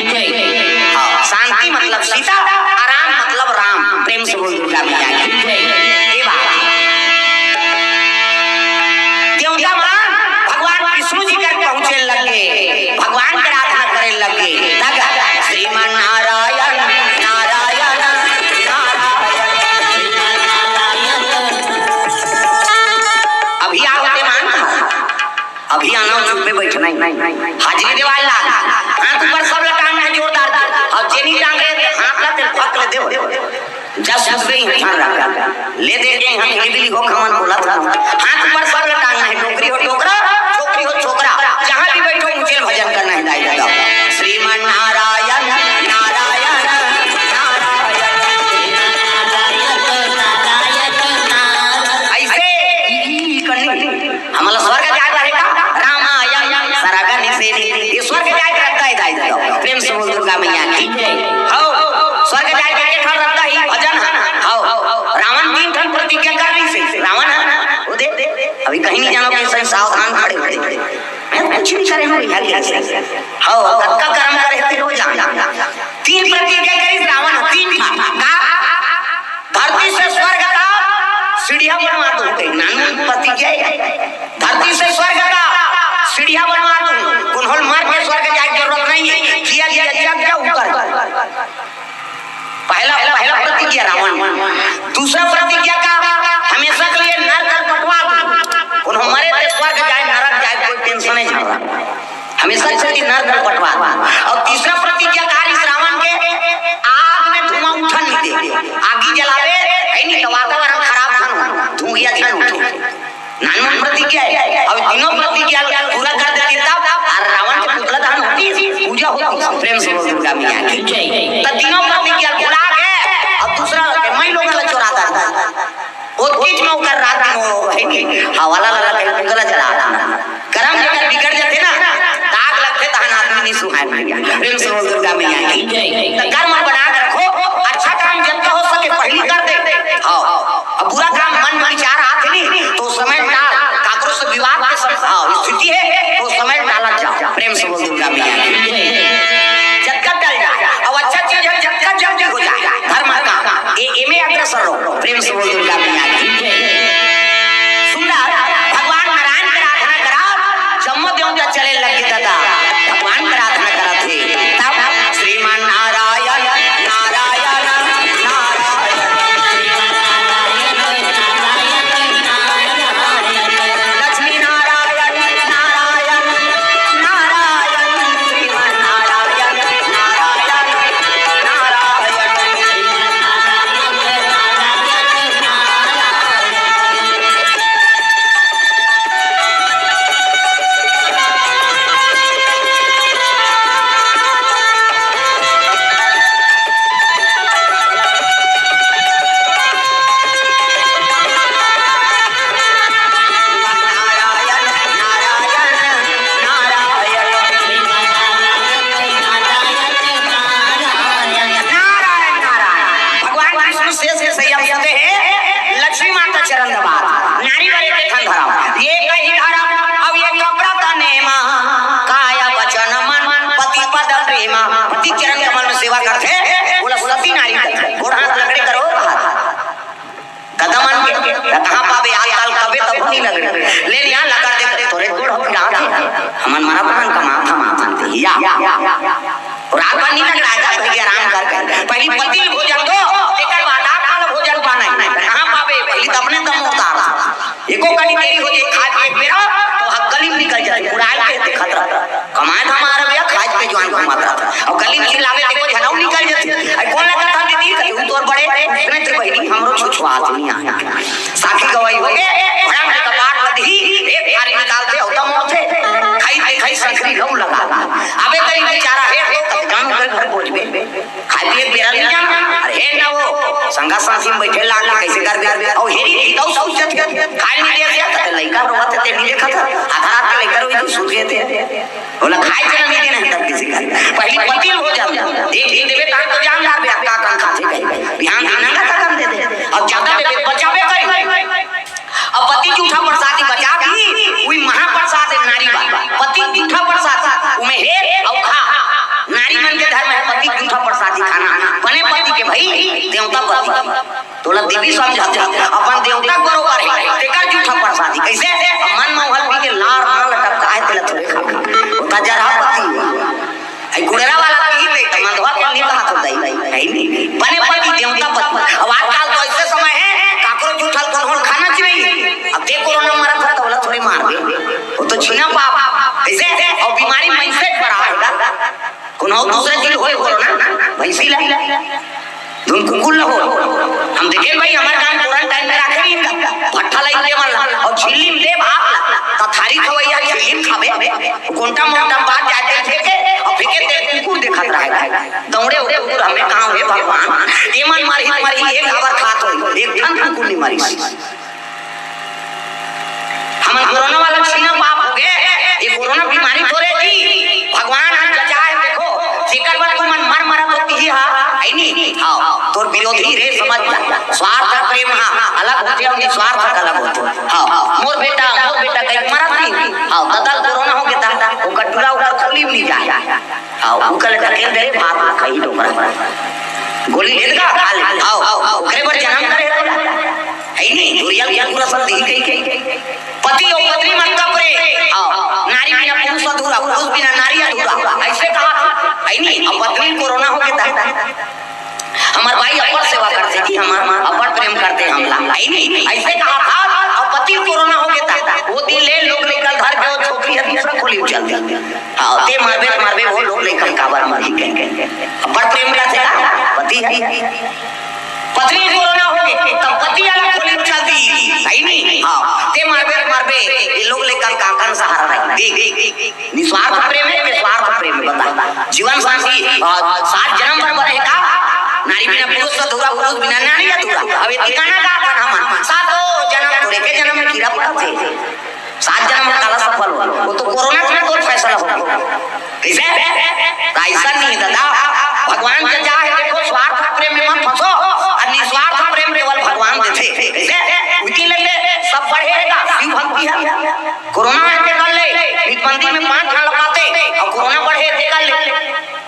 हाँ, शांति मतलब सीता, आराम मतलब राम। प्रेम से बोल दुर्गा मैया की। ये बात। देवता मन भगवान विष्णु जी कर पहुंचे लगे, भगवान के आराधना करे लगे। तब श्रीमन नारायण, नारायण, नारायण। अभी आओ ते मान, अभी आना, चुप में बैठना ही। हाजिरी देवाल ला, हाथ ऊपर सब लटाना है जोरदार। और जेनी टांगे हाथ ला तेरे फक ले दे। जस उस पे ही ध्यान रखा। ले दे के हम हिलबिली हो, खमन बोला था। हाथ ऊपर सब लटाना है, डोकरी हो डोकरा, छोकरी हो छोकरा, जहाँ भी बैठो मुझे भजन करना है दाई दादा। श्रीमन नारायण, नारायण, नारायण। ऐसे ई, ई, ई करनी। हमला स्वर्ग जाए बर हे का? रामायण सरग निसेनी। ये स्वर्ग जाए के रद्दा हे दाई ददा। प्रेम से बोल दुर्गा मैया की। हो, स्वर्ग जाए के एक ठन रद्दा ही भजन हे। हो, रावण तीन ठन प्रतिज्ञा कर रहिसे। रावण हे, वो दे, अभी कहीं नहीं जाना, कहीं से सावधान खड़े हो जाए। मैं कुछ नहीं करे हूँ भैया, कैसे? हो, कतका कर्म करे तेरो जान। तीन प्रतिज्ञा करिस रावण, तीन ठन। का? धरती से स्वर्ग का सीढ़िया बनवा दूं, नानू प्रतिज्ञा हे। धरती से स्वर्ग का सीढ़िया बनवा दूं, कोनो ल मर के स्वर्ग जाए के जरूरत नहीं है, जिया जिया जग जाऊ कर। पहला, पहला प्रतिज्ञा रावण। दूसरा प्रतिज्ञा का, हमेशा के लिए नरक ल कटवा दूं, कोनो मरे ते स्वर्ग जाए, नरक जाए, कोई टेंशन नहीं झगड़ा। हमेशा के लिए नरक ल कटवा दूं। और तीसरा प्रतिज्ञा का रिहिस रावण के, आग में धुआं उठन नहीं दे, आगी जलावे, है नहीं तो वातावरण खराब ना हो, धुआं झन उठे। नानू प्रतिज्ञा हे। अब तीनों प्रतिज्ञा पूरा कर देती तब, और रावण के पुतला दहन होती, पूजा होती। प्रेम से बोल दुर्गा मैया की। तो तीनों प्रतिज्ञा भुला के, अब दूसरा के मैं लोग ला चोरा था। वो तीज में ओकर रात दिन वो है नहीं, हवाला लगा के पुतला जला था। करम जेकर बिगड़ जाथे ना, दाग लगथे तहन आदमी नहीं सुहाए भैया। प्रेम से बोल दुर्गा मैया की। तो कर्म बना के रखो, अच्छा काम जब हो सके पहली कर दे। हाँ, अब बुरा काम मन में विचार आथे नहीं, तो समय टाल, काकरो से विवाद के सम-, हाँ, स्थिति हे, तो समय टाला जाओ। प्रेम से बोल दुर्गा मैया की। जतका टल जाए, अब अच्छा चीज हे, जतका जल्दी हो जाए, धर्म का, ए, एमे अग्रसर रहो। प्रेम से बोल दुर्गा मैया की। सुंदर, भगवान नारायण के आराधना करा, जम्मो देवता चले लगे दादा, भगवान के आराधना करत हे। तब श्रीमान नारायण, नारायण, नारायण, लक्ष्मी नारायण, नारायण, नारायण, श्रीमान नारायण, नारायण, नारायण। नारायण, नारायण। भगवान विष्णु शेष के सैया बोलते हैं, लक्ष्मी माता चरण दबात, नारी बर एक ठन धरम, ये कही धरम, अब ये कपड़ा तने मा, काया वचन मन, पति पद माता। अउ गली में चिल्लावे, देखो, झनऊ निकल जथे। अरे कोन लगत हे दीदी? कहिहूँ तोर बड़े, नहीं तो बहिनी, हमरो छुछुआत नहीं आए। साखी गवाही होगे, बड़ा बड़े कपाट लदही, एक थारी निकालथे, अउ तम होथे। खाई ते खाई संखरी लऊ लगा। अबे तेरी बेचारा हे, तो कतकान ओकर घर बोझबे। खाए पिए के बेरा नहीं जाना। अरे हे ना वो, संगा साथी में बैठे लाग, कैसे कर दे? अउ हेरी, तऊ सोचत हे, खाए नहीं दे दिया, तो लइका रोवत हे, ते नहीं देखत हे। आधा रात के लइका रोई, तू सुत गए थे। बोला, खाए चला नहीं देना है तब किसी का। पहली पति हो जाओ। देख, देख देवे, तान तो जान ला, बे, का कन खाते कहीं। बिहान दिन ना खाता कन दे दे। अब ज्यादा दे दे, बचावे करी। अब पति जूठा प्रसादी बचा भी, वही महाप्रसाद है नारी बा। पति जूठा प्रसाद, उमे हे अउ खा। नारी मन के धर्म है पति जूठा प्रसादी खाना। बने पति के भाई, देवता पति। तोला देवी समझत हे, अपन देवता बरोबर हे, तेकर जूठा प्रसादी। कैसे? अब मन म हल्दी के लार मार लटक काहे तेला थोड़े खा। ओता जरहा पति हुआ। आई गुड़ेरा वाला कही दे, त मंदवा के नहीं कहा तो दई, है नहीं। बने पति, देवता पति। अब आजकल तो ऐसे समय है, काकरो जूठल कौन खाना चाहिए। अब देख कोरोना मरा था, तो बोला थोड़ी मार दे। वो तो छीना पाप। ऐसे है, और बीमारी मन से बड़ा है। कोनो दूसरे चीज होए कोरोना, भैंसी ला। धुन कुकुर ला हो। हम देखे भाई, हमारे गांव क्वारंटाइन में रखे नहीं इनका। भट्ठा लाई दे वाला, और झिल्ली में दे भात ला। त थारी खवैया झिल्ली में खावे। कोंटा मोंटा बात जाते फेंके, और फेंके ते कुकुर देखत रहे। दौड़े हुए कुकुर हमें कहाँ हुए भगवान। ये मन मारी, मारी, एक हवर खात हो, एक ठन कुकुर नहीं मारी। हमन कोरोना वाला छीना पाप हो गए। ये कोरोना बीमारी थोरे जी, भगवान आज बचाए। देखो, जेकर बर तुमन मर मरत होती ही हा, है नी? हाँ, तोर विरोधी रे, समझ जा। स्वार्थ प्रेम हा अलग होथे, और निस्वार्थ अलग होथे। हाँ, मोर बेटा, मोर बेटा कहीं मरत नहीं। हाँ, ददल कोरोना हो गया था, वो कटुरा ऊपर खोली भी नहीं जाए। हाँ, वो कल टकेल दे, भात खा खाई डोकरा। गोली ले लेगा, खा ले। हाँ, ओकरे बर जन्म करे। है नी? दुरिया के पूरा सब दी कही के। पति और पत्नी मत कपरे। आओ, नारी बिना पुरुष अधूरा, पुरुष बिना नारी अधूरा। ऐसे कहा था। है नी? अब पत्नी कोरोना हो गया था। हमार भाई अब्बड़ सेवा करते जी, हमार माँ अब्बड़ प्रेम करते हमला। है नी? ऐसे कहा था। अब पति कोरोना हो गया था। वो दिन ले लोग निकल घर के वो छोकरी है, दूसरा खोली चल दी। हाँ, ते मरबे, मरबे, वो लोग लेकर काबर मरी के। अब्बड़ प्रेम करथे का? पति है। पत्नी कोरोना हो गई, तब पति अलग खोली में चल दी, सही नहीं? हाँ, ते मरबे, मरबे, ये लोग लेकर काकन सहारा रही। देख, निस्वार्थ प्रेम है, निस्वार्थ प्रेम है, बता। जीवन साथी, आ, सात जन्म भर बने का? नारी बिना पुरुष अधूरा, पुरुष बिना नारी अधूरा। अब ये ठिकाना का अपन हम? सातों जन्म, थोड़े के जन्म में कीड़ा पड़ते। सात जन्म में काला सफल हो, वो तो कोरोना में तो फैसला हो। कैसे? तो ऐसा नहीं दादा, भगवान के चाहे देखो, स्वार्थ प्रेम में मत फंसो, और निस्वार्थ प्रेम केवल भगवान देथे। कैसे? उनकी लगे सब बढ़ेगा, शिव भक्ति है। कोरोना आए थे कर ले, नितबंदी में पाँच ठा लगाते, और कोरोना बढ़े थे कर ले।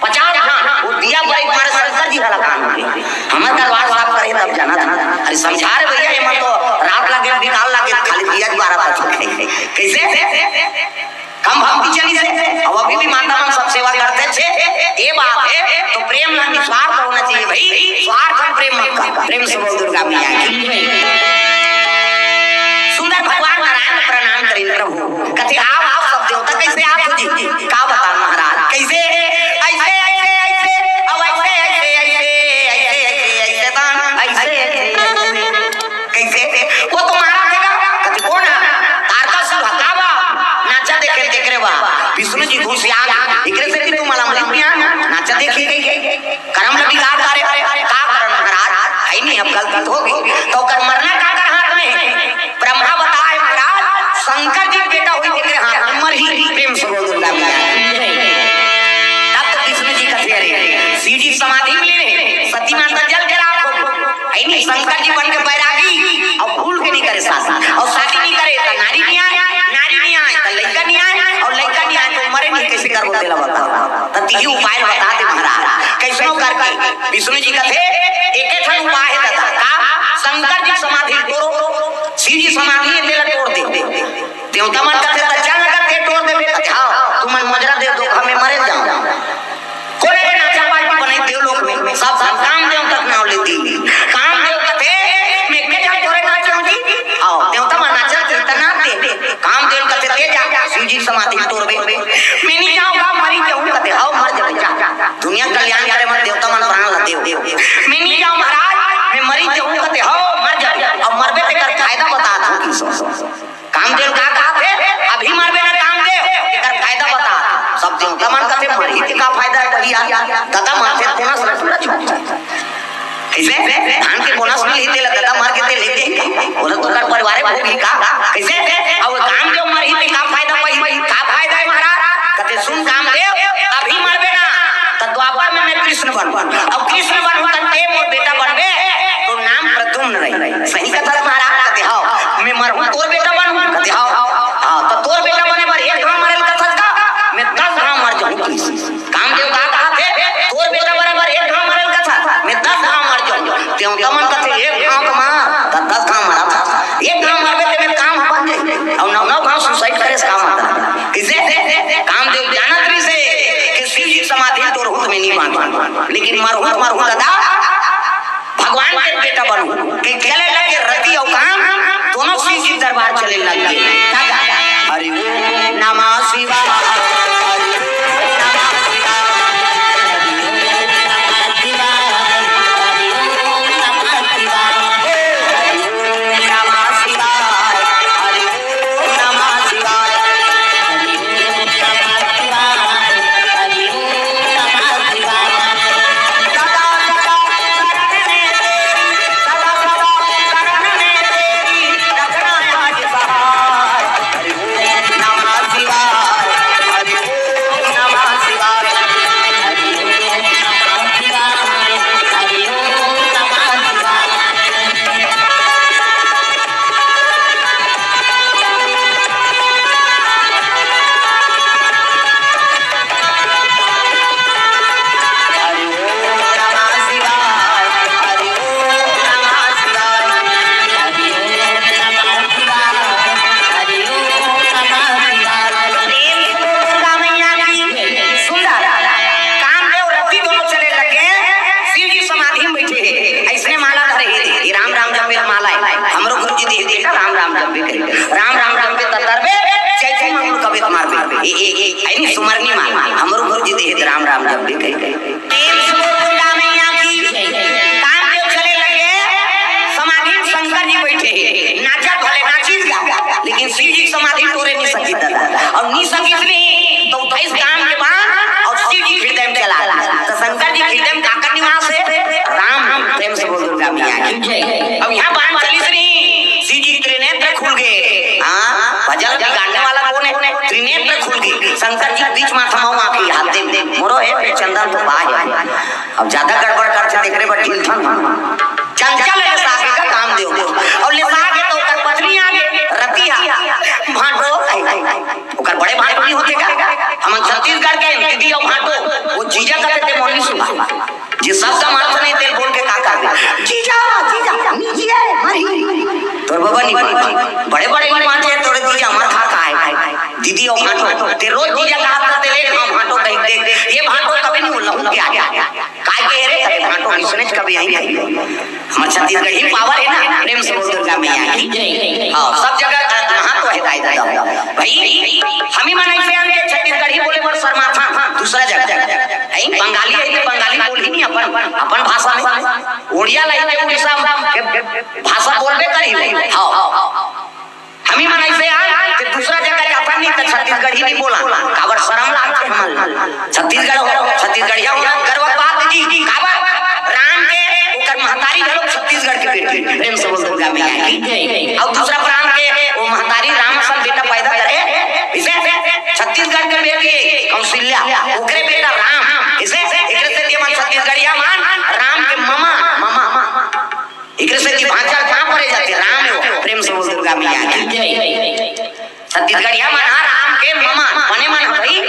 पचास ठा, वो दिया पर एक बार शंकर जी वाला काम हो गया। हमारे दरबार साफ करे तब जाना था। अरे समझा रहे भैया, ये मत तो रात लागे, बिकाल लागे, खाली दिया बारह बजे। कैसे? कम भक्ति चली से, अब अभी भी माता मन सब सेवा करते थे। ये बात है, तो प्रेम ना निस्वार्थ होना चाहिए भाई, स्वार्थ में प्रेम मत कर। प्रेम से बोल दुर्गा मैया की। सुंदर भगवान नारायण प्रणाम करें प्रभु। कथे, "आओ, आओ, सब देवता कैसे आप हो जी?" का बता महाराज, कैसे? ऐसे, ऐसे, ऐसे, अब ऐसे, ऐसे, ऐसे, ऐसे, ऐसे, ऐसे, दान, ऐसे, ऐसे, ऐसे। कैसे? वो तो महाराज देगा। कथे, "कौन है?" तारकासुर हकावा, नाचा देखे, देख रे बा। विष्णु जी घुसियाल, एकरे से कि तू मला मलिक पिया, नाचा देखी गई। करम ल बिगाड़ डारे, का करम महाराज, है नहीं, अब गलती तो हो गई। तो ओकर मरना का कर हाथ में? ब्रह्मा बताए महाराज, शंकर जी के बेटा हुई तेरे हाथ में मरही। प्रेम से बोल दुर्गा मैया। तब तो विष्णु जी कथे, "अरे, शिव जी समाधि में ले रहे, सती माता जल के राख हो।" है नहीं, शंकर जी बन के बैरागी, और भूल के नहीं करे शादी, और शादी नहीं करे तो नारी नहीं आए, नारी नहीं आए तो लड़का नहीं आए, और लड़का नहीं आए तो मरे नहीं, कैसे करबो तेला बता। तो तिही उपाय बता दे महाराज, कैसनो करके। विष्णु जी कथे, "एके ठन उपाय है दादा।" का? "शंकर जी समाधि तोड़ो, शिव जी समाधि है, तेला तोड़ दे।" देवता मन कथे, "त चल, अगर ते तोड़ देबे त जाओ, तुमन मजरा दे दो, हमें मरे जाओ।" कोने के नाचा पार्टी बने देवलोक में, सब सब कामदेव तक नाव लेती। कामदेव कथे, "मैं के जाओ तोरे नाचे हो जी?" आओ, देवता मन नाचा थे, त नाच दे। कामदेव कथे, "ते जा, शिव जी समाधि तोड़बे।" "मैं नहीं जाऊंगा, मरी जाऊंगा।" कथे, "हाओ, मर जाबे।" ददा मरथे, बोनस ल पूरा छूट जाथे। कइसे? धान के बोनस मिलही, तेला ददा मर के तेल लेके, ओला तो ओकर परिवारे भोगही का? कइसे? अउ कामदेव मरही, ते का फायदा पाही? का फायदा हे महाराज? कथे, "सुन कामदेव, अभी मरबे ना, त द्वापर में मैं कृष्ण बनहूं, अउ कृष्ण बनहूं, त ते मोर बेटा बनबे, तो नाम प्रद्युम्न रही।" सही कथस महाराज? कथे, "हव।" "मैं मरहूं, तोर बेटा बनहूं?" कथे, "हव।" "हां, त तोर बेटा बने बर एक घांव मरे ल कथस का? मैं दस घांव मर जाहूं।" कामदेव का कहा थे, "तोर बेटा बने बर एक घांव मरे ल कथस, मैं दस घांव मर जाहूं।" तें ओमन कथे, "एक घांव के मार, त दस घांव मरत हस। एक घांव मरबे ते में काम ह बन जाही, अउ नौ नौ घांव suicide करे से का मतलब?" कइसे? कामदेव जानत रहिसे कि शिव जी के समाधि ल तोरहूं त में नइ बांचहूं, लेकिन मरहूं त मरहूं ददा, भगवान के बेटा बनहूं। कि चले लगे रति अउ काम, दोनों शिव जी के दरबार चले लगे। हरि ओम नमः शिवाय, हरि ओम नमः शिवाय, हरि ओम नमः शिवाय, हरि ओम नमः शिवाय, हरि ओम नमः शिवाय, हरि ओम नमः शिवाय, हरि ओम नमः शिवाय, हरि ओम नमः शिवाय। सुंदर। कामदेव रति दोनों चले लगे, शिव जी समाधि में बैठे हे। अइसने माला धरे हे, ये राम राम जपे माला हे। हमरो गुरु जी दे हे बेटा, राम राम जपे कहे। राम राम जपे त तरबे, चैती मंगल कबे त मारबे। ए, ए, ए, अइनी सुमरनी माला, हमरो गुरु जी दे हे राम राम जपे कहे। प्रेम से बोल दुर्गा मैया की। कामदेव चले लगे, समाधि में शंकर जी बैठे हे। नाचा भले नाचिस गा, लेकिन शिव जी के समाधि तोरे नइ सकिस ददा। अउ नइ सकिस नहीं, त उठाइस काम के बाण अउ शिव जी के हृदय में चला दिस। त शंकर जी के हृदय में काकर निवास हे? राम। प्रेम से बोल दुर्गा मैया की। अब इहां बाण चलिस नहीं, शिव जी के त्रिनेत्र खुल गे। हां, भजन बिगाड़ने वाला कोन हे? त्रिनेत्र खुल गे। शंकर जी के बीच माथा म आंखी हाथ दे, मोरो हे, फेर चंदन तो बाय हे। अब जादा गड़बड़ करथे, तेकरे बर ढीलथन। चंचल लेसागे का कामदेव। अउ लेसागे त ओकर पत्नी आगे, रतिहा। भांटो, ओकर बड़े भांटो नइ होथे का? हमन छत्तीसगढ़ के दीदी अउ भांटो, ओ जीजा कथे ते मोर नइ सुना। जे शब्द मानथे नहीं, तेला बोल के का करबे? जीजा, जीजा, नइ जिये, मरही। तोर बबा नइ बांचे। बड़े बड़े नइ बांचे, तोरे जीजा मर खा खाय। दीदी अउ भांटो, ते रोज जीजा कहत रहिथे, ले, हां, भांटो कहि दे। ये भांटो कभी नइ बोलहूं, क्या, क्या? काय के रे, कभी भांटो अइसनेच कभी आही। हमर छत्तीसगढ़ी पावर हे ना, प्रेम से बोल दुर्गा मैया की। हां, सब जगह, अ, महत्व हे दाई ददा। भाई, हमी मन अइसे आन के छत्तीसगढ़ी बोले बर शर्माथन, दूसरा जगह। हैं, बंगाली हे त बंगाली बोलही नहीं अपन, अपन भाषा में। ओड़िया ल आही त उड़ीसा के भाषा बोलबे करही। हां। हमी मन अइसे आन के दूसरा जगह जाथन नहीं त छत्तीसगढ़ी नइ बोलन। काबर शरम लागथे हमन ला। छत्तीसगढ़ हो, छत्तीसगढ़िया हो, गर्व के बात जी। काबर? राम के ओकर महतारी घलो छत्तीसगढ़ के बेटी। प्रेम से बोल दुर्गा मैया की। अउ दूसरा प्रांत के ओ महतारी राम असन बेटा पैदा करे, अइसे छत्तीसगढ़ के बेटी हे कौशल्या, ओकरे बेटा राम। अइसे एकरे सेती हमन छत्तीसगढ़िया मन राम के ममा, ममा, एकरे सेती भांचा कहां परे जाथे? राम हे वो। प्रेम से बोल दुर्गा मैया की। छत्तीसगढ़िया मन हा राम के ममा, बने मन हा भाई,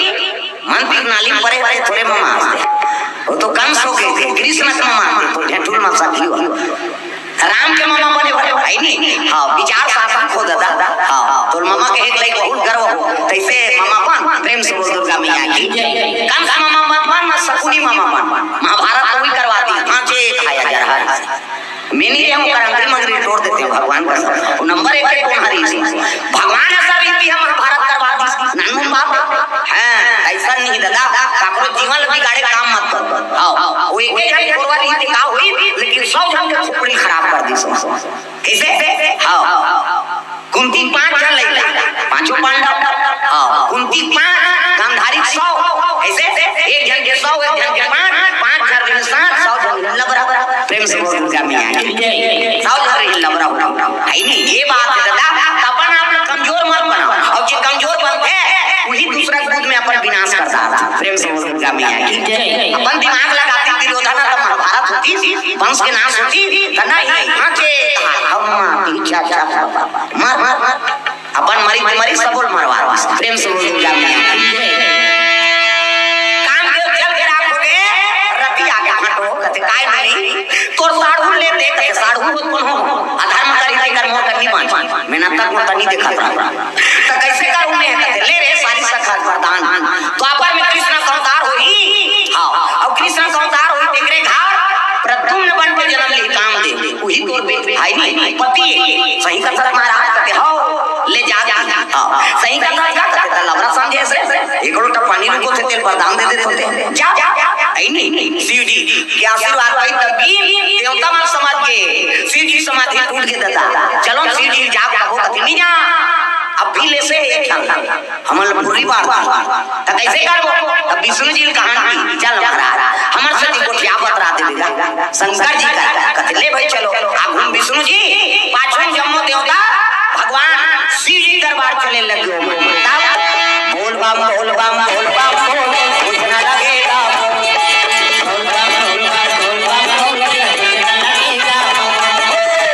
मन पीक नाली परे वाले थोरे ममा आथे। वो तो कंस हो गे, कृष्ण के ममा आथे, तो ढेंटुल मा सखी हो। राम के ममा बने वाले भाई नहीं। हां, विचार सार्थक हो ददा। हां, तोर ममा के एक लाइक बहुत गर्व हो। तइसे ममा बन, प्रेम से बोल दुर्गा मैया की। कंस ममा मत बन, ना शकुनी ममा बन। महाभारत तो वही करवा दिस, हां, जे खाया जा रहा है। मैं नइ रेहेंव, ओकर अंगरी मंगरी तोड़ देतेंव, भगवान कसम। वो नंबर एक के कोन हरी से। भगवान असन रीति हे महाभारत करवा दिस। नानमुन बात हे। हां, अइसन नहीं ददा, काकरो जीवन ल बिगाड़े काम मत कर। हां, वो एके झन के गोड़वा रीति का होई, लेकिन सौ झन के खोपड़ी खराब कर दिस। कइसे? हां। कुंती पांच झन लइका, पांचों पांडव। हां, कुंती पांच, गांधारी सौ। कइसे? एक झन के सौ, एक झन के दुर्गा मैया की। सावधान रही, लबरा हो। है नहीं, ये बात है दादा, अपन आप कमजोर मत बनाओ। और जो कमजोर बनथे, वही दूसरा कूद में अपन विनाश कर डालथे। प्रेम से बोल दुर्गा मैया की। अपन दिमाग लगाती दुर्योधन, तो महाभारत होती, वंश के नाश होती, तो नहीं, हाँ, चे, हम, अच्छा, अच्छा, अच्छा, मर, मर, मर। अपन मरी, मरी, सब बोल मरवा। प्रेम से बोल दुर्गा मैया की। कामदेव जल के राख हो गए, रति आ गया, हटो, कहते, "काय नहीं, तोर साढ़ू ले दे," कहते, "साढ़ू हो, कौन हो? अधर्म करी, तेकर मोर कन्नी बांच, मेहनत तक मोर कन्नी देखत रहा।" तो कैसे करूँ मैं, कहते, "ले रे, सारी सखा वरदान।" द्वापर में कृष्ण का अवतार होई, हाँ, और कृष्ण का अवतार होई, तेकरे घर प्रद्युम्न बन के जन्म ले कामदेव, वही तोर पे भाई नहीं, पति है। सही कथस महाराज, कहते, "हव, ले जा।" हाँ, सही कथस का, कहते, "त लबरा समझे से, एक लोटा पानी रुको थे, तेल प्रदान दे देते होते। जा।" ऐ नहीं, शिव जी के आशीर्वाद पाई, तब भी देवता मन समझ के, शिव जी समाधि टूट के दादा। चलो शिव जी जाप कहो, कहते, "नहीं जा, अब भी ले से एक ख्याल।" हमन ल बुर्री बार, त कइसे करबो? त विष्णु जी ल कहान कि, "चल महाराज, हमर सेती गोठिया बतरा देबे गा।" शंकर जी का कहते, "ले भाई चलो।" आगू म विष्णु जी, पाछू म जम्मो देवता, भगवान शिव जी दरबार चले लगे। तब बोल बम, बोल बम, बोल बम, बोल, कुछ ना लगेगा। बोल बम, बोल बम, बोल बम, बोल, कुछ ना लगेगा।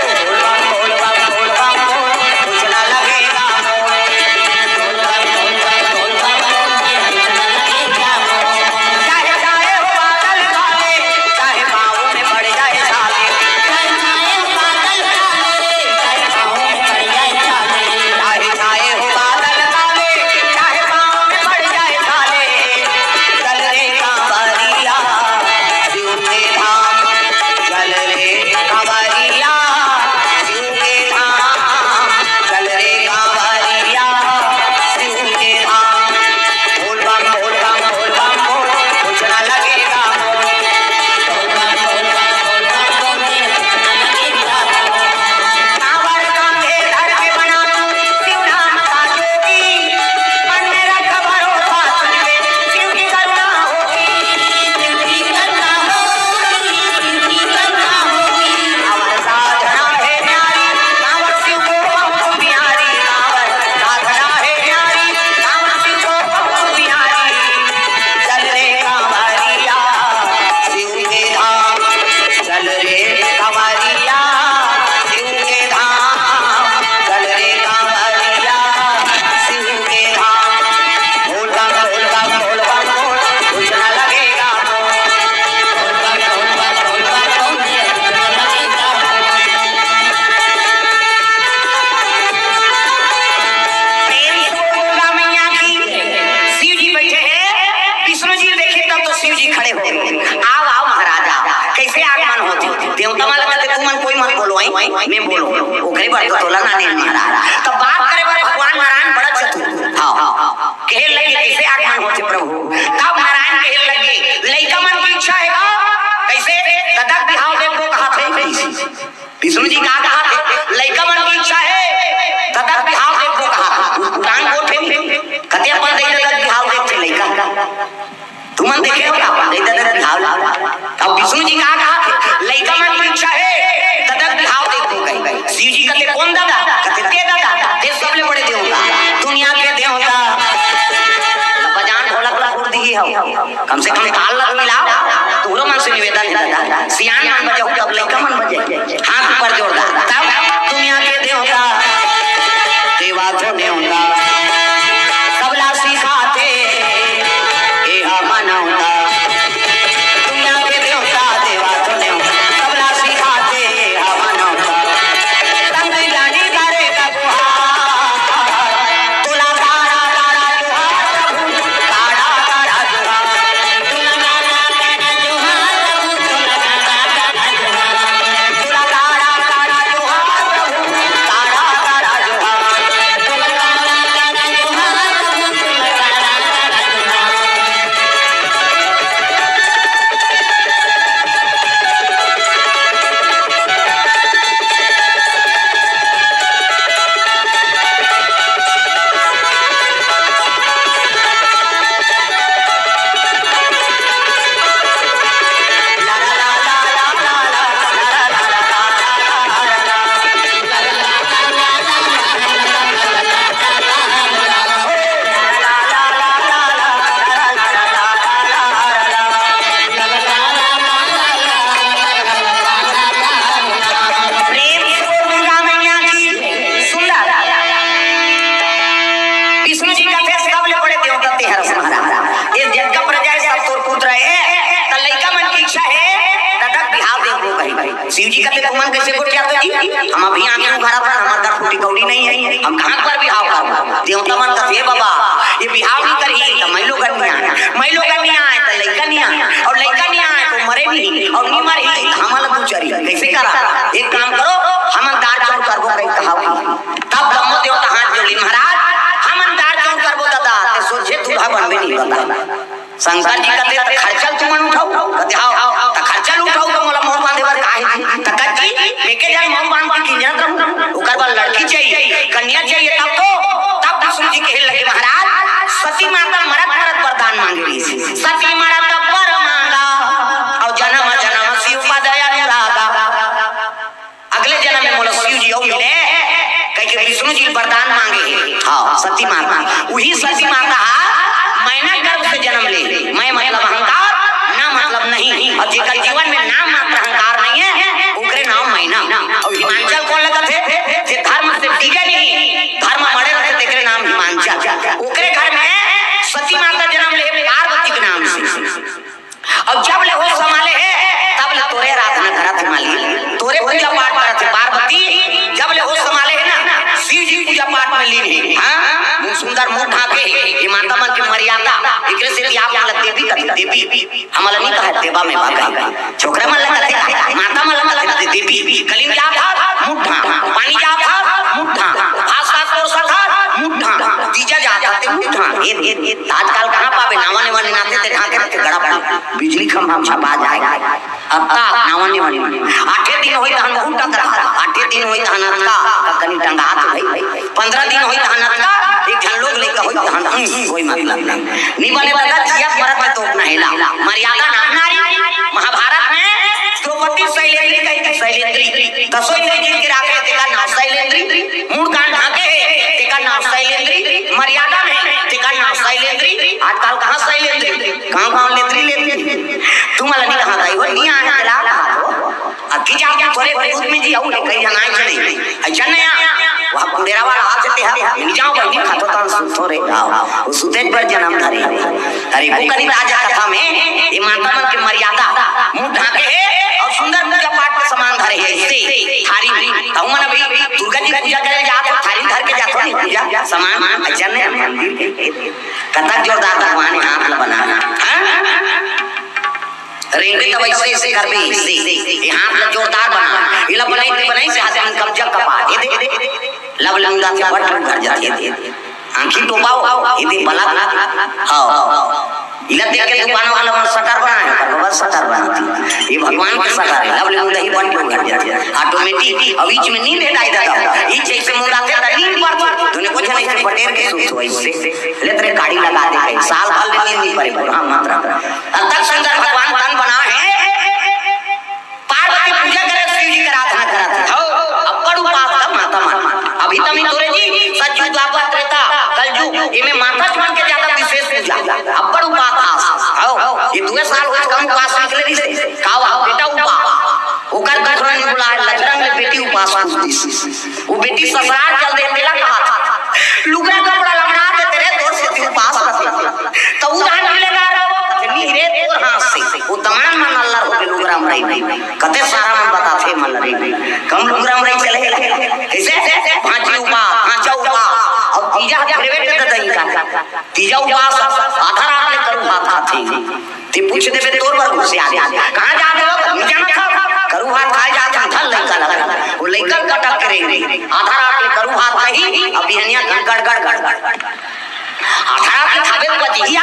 बोल बम, बोल बम, बोल बम, बोल, कुछ ना लगेगा। चाहे छाए हो बादल काले, चाहे पाँव में पड़ जाए छाले। चाहे छाए हो बादल काले, चाहे पाँव में पड़ जाए छाले। चाहे छाए हो बादल काले, चाहे पाँव में पड़ जाए छाले। चल रे कांवरिया, शिव के धाम। चल रे कांवरिया, शिव के धाम। चल रे कांवरिया, शिव के धाम। बोल बम, बोल बम, बोल बम, बोल, कुछ ना लगेगा मोल। बोल बम, बोल बम, बोल बम, बोल, कुछ ना लगेगा मोल। कांवर कांधे धर के बना तू शिव नाम का जोगी। मन में रख भरोसा शिव पे, शिव की करुणा होगी। शिव की करुणा होगी, शिव की करुणा होगी। कांवर साधना है न्यारी, कांवर शिव को बहुत प्यारी। कांवर साधना है न्यारी, कांवर शिव को बहुत प्यारी। चल रे कांवरिया, शिव के धाम। चल रे कांवरिया, शिव के धाम। चल रे कांवरिया, शिव के धाम। बोल बम, बोल बम, बोल बम, बोल, कुछ ना लगेगा मोल। बोल बम, बोल बम, बोल बम, बोल, कुछ ना लगेगा मोल। प्रेम से बोल दुर्गा मैया की। शिव जी बैठे हैं, विष्णु जी देखे तब तो शिव जी खड़े हो गए। "आओ, आओ महाराज, आओ।" कैसे आगमन होथे? देवता मन ला कहथे, "तुमन कोई मत बोलो, आई, मैं बोलो।" ओकरे बर तो तोला नाने महाराज। तब बात करे बर भगवान नारायण बड़ा चतुर। हाँ, कहे लगे, "कैसे आगमन होथे प्रभु?" तब नारायण कहे लगे, "लइका मन की इच्छा हे गा?" कैसे? "ददक बिहाव देखबो" कहाथे। विष्णु जी का कहाथे, "लइका मन की इच्छा हे, ददक बिहाव देखबो" कहाथे। उठान गोठे, कते अपन दई ददक बिहाव देखथे लइका। तुमन देखे हो का? दई ददक बिहाव ला। अब विष्णु जी का कहाथे, "लइका मन की इच्छा हे, ददक बिहाव देखबो" कही। शिव जी कहते, "कौन दादा?" कहते, "ते दादा, ते सबले बड़े देवता, दुनिया के देवता।" बजान ढोलक ला फोड़ दिए हो। कम से कम ताल ला तो मिलाओ। तुहरो मन से निवेदन हे दादा, सियान मन बजाहू तब लइका मन बजे। हाथ ऊपर जोरदार। तब दुनिया के देवता, देवा तो देवता, सबला सिखाथे, एहा मानवता। दुनिया के देवता, देवा तो देवता, सबला सिखाथे, एहा मानवता। तंग जानी करे का गुहार, तोला तारा तारा जुहार प्रभु, तारा तारा जुहार। शिव जी कथे, "तुमन कइसे गोठियाथो जी? हम अभी आँखी उघारत हन, हमर घर फूटी कौड़ी नइ हे, हम कहाँ पर बिहाव करबो?" देवता मन कथे, "हे बाबा, ये बिहाव नइ करही, त मइलोगन नइ आय, मइलोगन नइ आय, त लइका नइ आय, अउ लइका नइ आय, त मरे नइ, अउ नइ मरही, त हमन ला दू चरही, कइसे करा? एक काम करो, हमन दार चौर करबो," कहि कहाव। तब कम्मो देवता हाथ जोड़िन, "महाराज, हमन दार चौर करबो ददा, ते सोझे दूल्हा बनबे नइ बता।" शंकर जी कथे, "त खरचा ल तुमन उठाहू?" कथे, "हव।" "त खरचा ल उठाहू त मोला मउर बांधे बर का हे जी?" "त कच्ची, एके झन मउर बांध के किंजरत रहूं, ओकर बर लड़की चाहिए, कन्या चाहिए, तब तो।" तब विष्णु जी कहे लगे, "महाराज, सती माता मरत मरत वरदान मांगे रहिस, सती मरत बर मांगा, अउ जनम जनम शिव पद अनुरागा।" अगले जनम में मोला शिव जी अउ मिले, कहिके विष्णु जी वरदान मांगे हे। हाँ, सती माता, उही सती माता हा मैना गर्भ से जनम ले। मैं मतलब अहंकार, ना मतलब नहीं। अउ जेकर जीवन में नाम मात्र अहंकार नइ हे, ओकरे नाम मैना। अउ हिमांचल कोन लगथे? जे धर्म से डिगे नहीं, धर्म मड़े रथे, तेकरे नाम हिमांचल। ओकरे घर में सती माता जनम ले, पार्वती के नाम से। अउ जब ले होश संभाले हे, तब ले तोरे आराधना करत हे मालिक, तोरे पूजा पाठ करत हे पार्वती। जब ले होश संभाले हे ना, शिव जी पूजा पाठ में लीन हे। हाँ, मुंह सुंदर मुंह ढांके हे। ये माता मन के मर्यादा, एकरे सेती आप मन ला देवी कथे, देवी। हमन ला नइ कहे देवा में बा कहे। छोकरा मन ला कथे, माता मन ला कथे देवी। कलिंग जात हा, मुंह ढांक। पानी जात हा, मुंह ढांक। भात साग परोसत हा, मुंह ढांक। तीजा जात हा, ते मुंह ढांक। हे, हे, हे। आजकल कहाँ पाबे, नावा नेवा निनाथे ते ढांके रथे गड़ा पानी। बिजली खंभा में छपा जाय। अत्ता नावा नेवा निनाथे। आठे दिन होई तहन बहुत टकरा। आठे दिन होई तहन अत्ता, कनी टंगा तो भाई। पंद्रह दिन होई तहन अत्ता, एक झन लोग लइका होई तहन, हम्म, कोई मतलब नहीं। नी बने दादा, जिया परत में तो अपना हेला। मर्यादा नाम नारी। महाभारत में द्रौपदी शैलेंद्री कही थी, शैलेंद्री। दसों इंद्री जीत के राखे, तेकर नाम शैलेंद्री। मुंह कान ढांके हे, तेकर नाम शैलेंद्री। मर्यादा में, तेकर नाम शैलेंद्री। आजकल कहाँ शैलेंद्री? गांव गांव लेंद्री लेंद्री। तुमन ला नइ कहा था, वो नइ आय, तेला कहा तो। अक्की जाओ, थोरे दूध में जी, अउ कई जनाए चले। अइसन नइ आ। वहाँ कुंडेरा वाला आ जाते हैं, नइ जाओ बहिनी, खातो तन सुतो रे। आओ, वो सुतेज बर जनम धरे। अरे, को कनी राजा कथा में, ये माता मन के मर्यादा, मुंह ढांके हे अउ सुंदर पूजा पाठ के सामान धरे हे। अइसे थारी में, तहु मन अभी दुर्गा जी पूजा करे जात हो, थारी धर के जात हो, नहीं पूजा, सामान, अइसन नइ। कतक जोरदार भगवान हाथ ला बना हे। हाँ? रेंगबे तब अइसे, अइसे करबे, अइसे। ये हाथ ला जोरदार बना। ये ला बनाई, ते बनाई से हाथ में कब्जा कपा। ये दे, लब लंदा से बट कर जाती है। आंखी टोपाओ, ये दे पलक। हाँ। इला देख के दुकान वाला मन शक्कर बना हे, पर बाबा शक्कर बनाती। ये भगवान के शक्कर हे, लब लंदा ही बट कर जाती है। Automatic, अब बीच में नींद हे दाई दादा। ये जैसे मुंह लाते ता नींद पर, तूने कुछ नहीं से पटेर के सुत हो इससे। ले तेरे गाड़ी लगा दे कहीं, साल भर ले नींद नहीं पड़े, बुढ़ा मत रहा। तब तक शंकर भगवान तन बना हे, पार्वती पूजा करे, शिव जी के आराधना करत हे। हो, अब्बड़ उपास का माता मन। अभी तमी तोरे जी, सतयुग, द्वापर, त्रेता, कलयुग, इमे माता मन के ज्यादा विशेष पूजा। अब्बड़ उपास खास। हो, ये दुए साल होत कम उपास निकले रहिसे। का हुआ? बेटा उपास। ओकर दूसरा ने बोला है, लजरंग ले बेटी उपास कर दिस। वो बेटी ससुराल चल दे, तेला कहा था। लुगरा कपड़ा लमड़ा दे तेरे, तोर सेती उपास रखे। तो उधार मिलेगा रो, नी रे तोर हाथ से। वो तमाम मन अल्लाह हो के लुगरा मरई। कते सारा मन बताथे मन रे। कम लुगरा मरई चले। कैसे? भांची उपास, भांचा उपास। अउ तीजा private दे दई का। तीजा उपास, आधा रात ले करू भात खाथे। ते पूछ देबे तोर बर घुसे आ गया। कहाँ जात हो? नहीं जाना था। करू भात खाए जात हम, धर लइका लगा। वो लइका कटक के रही। आधा रात ले करू भात खाही, अब बिहनिया गड़ गड़ गड़ गड़। आधा रात ले खाबे बचिया,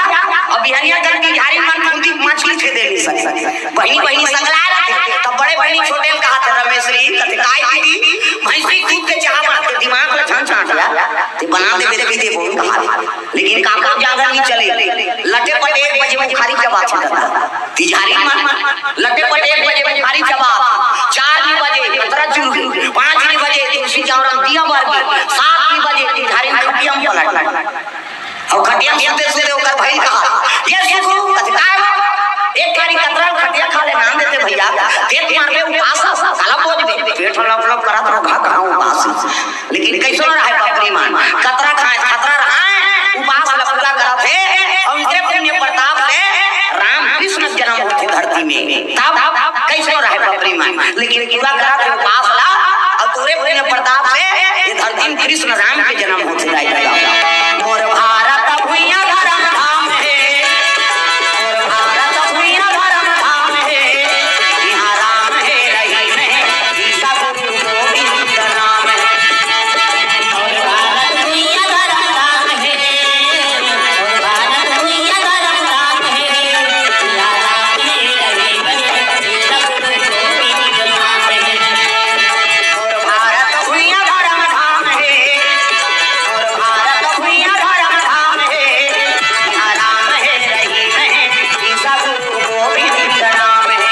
अब बिहनिया गड़ की झाड़ी मन फूंदी मछली छेदे नहीं सकता। बहिनी बहिनी सकला रथे, तब बड़े बहिनी छोटे ल कहा थे, "रमेशरी, कथे काय दीदी, भैंसी दूध के चाह बना के दिमाग ल छन छाट लिया, ते बना देबे, पी देबो," कहा थे। लेकिन काका जादा नहीं चले। लटे पटे एक बजे मुखारी चबाथे दादा। तिजहारी मन लटे पटे एक बजे मुखारी चबाथे। चार नहीं बजे कतरा चुरू, पाँच नहीं बजे तुलसी चौरन दिया बार की, सात नहीं बजे तिजहारी खटिया में पलट। अउ खटिया में सुते सुते ओकर भाई कहा, "ये सुखरू, कथे काय बा? एक थारी कतरा खटिया खा ले, नाम देते भैया, देत मार पे उपास, साला बोझ दे, पेट लप लप करत रहो, घा घा उपास।" लेकिन कैसो रहे बकरी मन, कतरा खाए, खतरा रहाए, उपास ल पूरा करत हे, अउ इतने पुण्य प्रताप से राम कृष्ण जन्म होथे धरती में। तब कइसनो रहे बपरी मन, लेकिन पूरा करत हे उपास ला। अउ तोरे पुण्य प्रताप से ये धरती म कृष्ण राम के जन्म होथे दाई ददा। मोर भारत भुइयां धरम धाम हे, मोर भारत भुइयां धरम धाम हे, इहां राम हे रहीम हे, ईसा गुरु गोविंद नाम हे। मोर भारत भुइयां धरम धाम हे, मोर भारत भुइयां धरम धाम हे, इहां राम हे रहीम हे, ईसा गुरु गोविंद नाम हे। मोर भारत भुइयां धरम धाम हे, मोर भारत भुइयां धरम धाम हे, इहां राम हे रहीम हे, ईसा गुरु गोविंद नाम हे।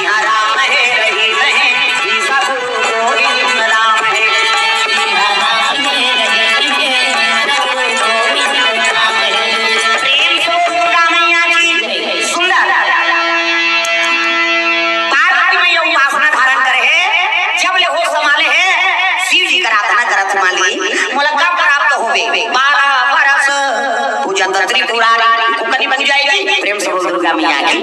इहां राम हे रहीम हे, ईसा गुरु गोविंद नाम हे। प्रेम से बोल दुर्गा मैया की। सुंदर। पार्वती मैया उपासना धारण करे हे, जब ले होश संभाले हे, शिव जी कर आराधना करत हे, माली, मोला का प्राप्त होवे? बारह बरस पूजत त्रिपुरारी, कुकनी बन जाएगी। प्रेम से बोल दुर्गा मैया की।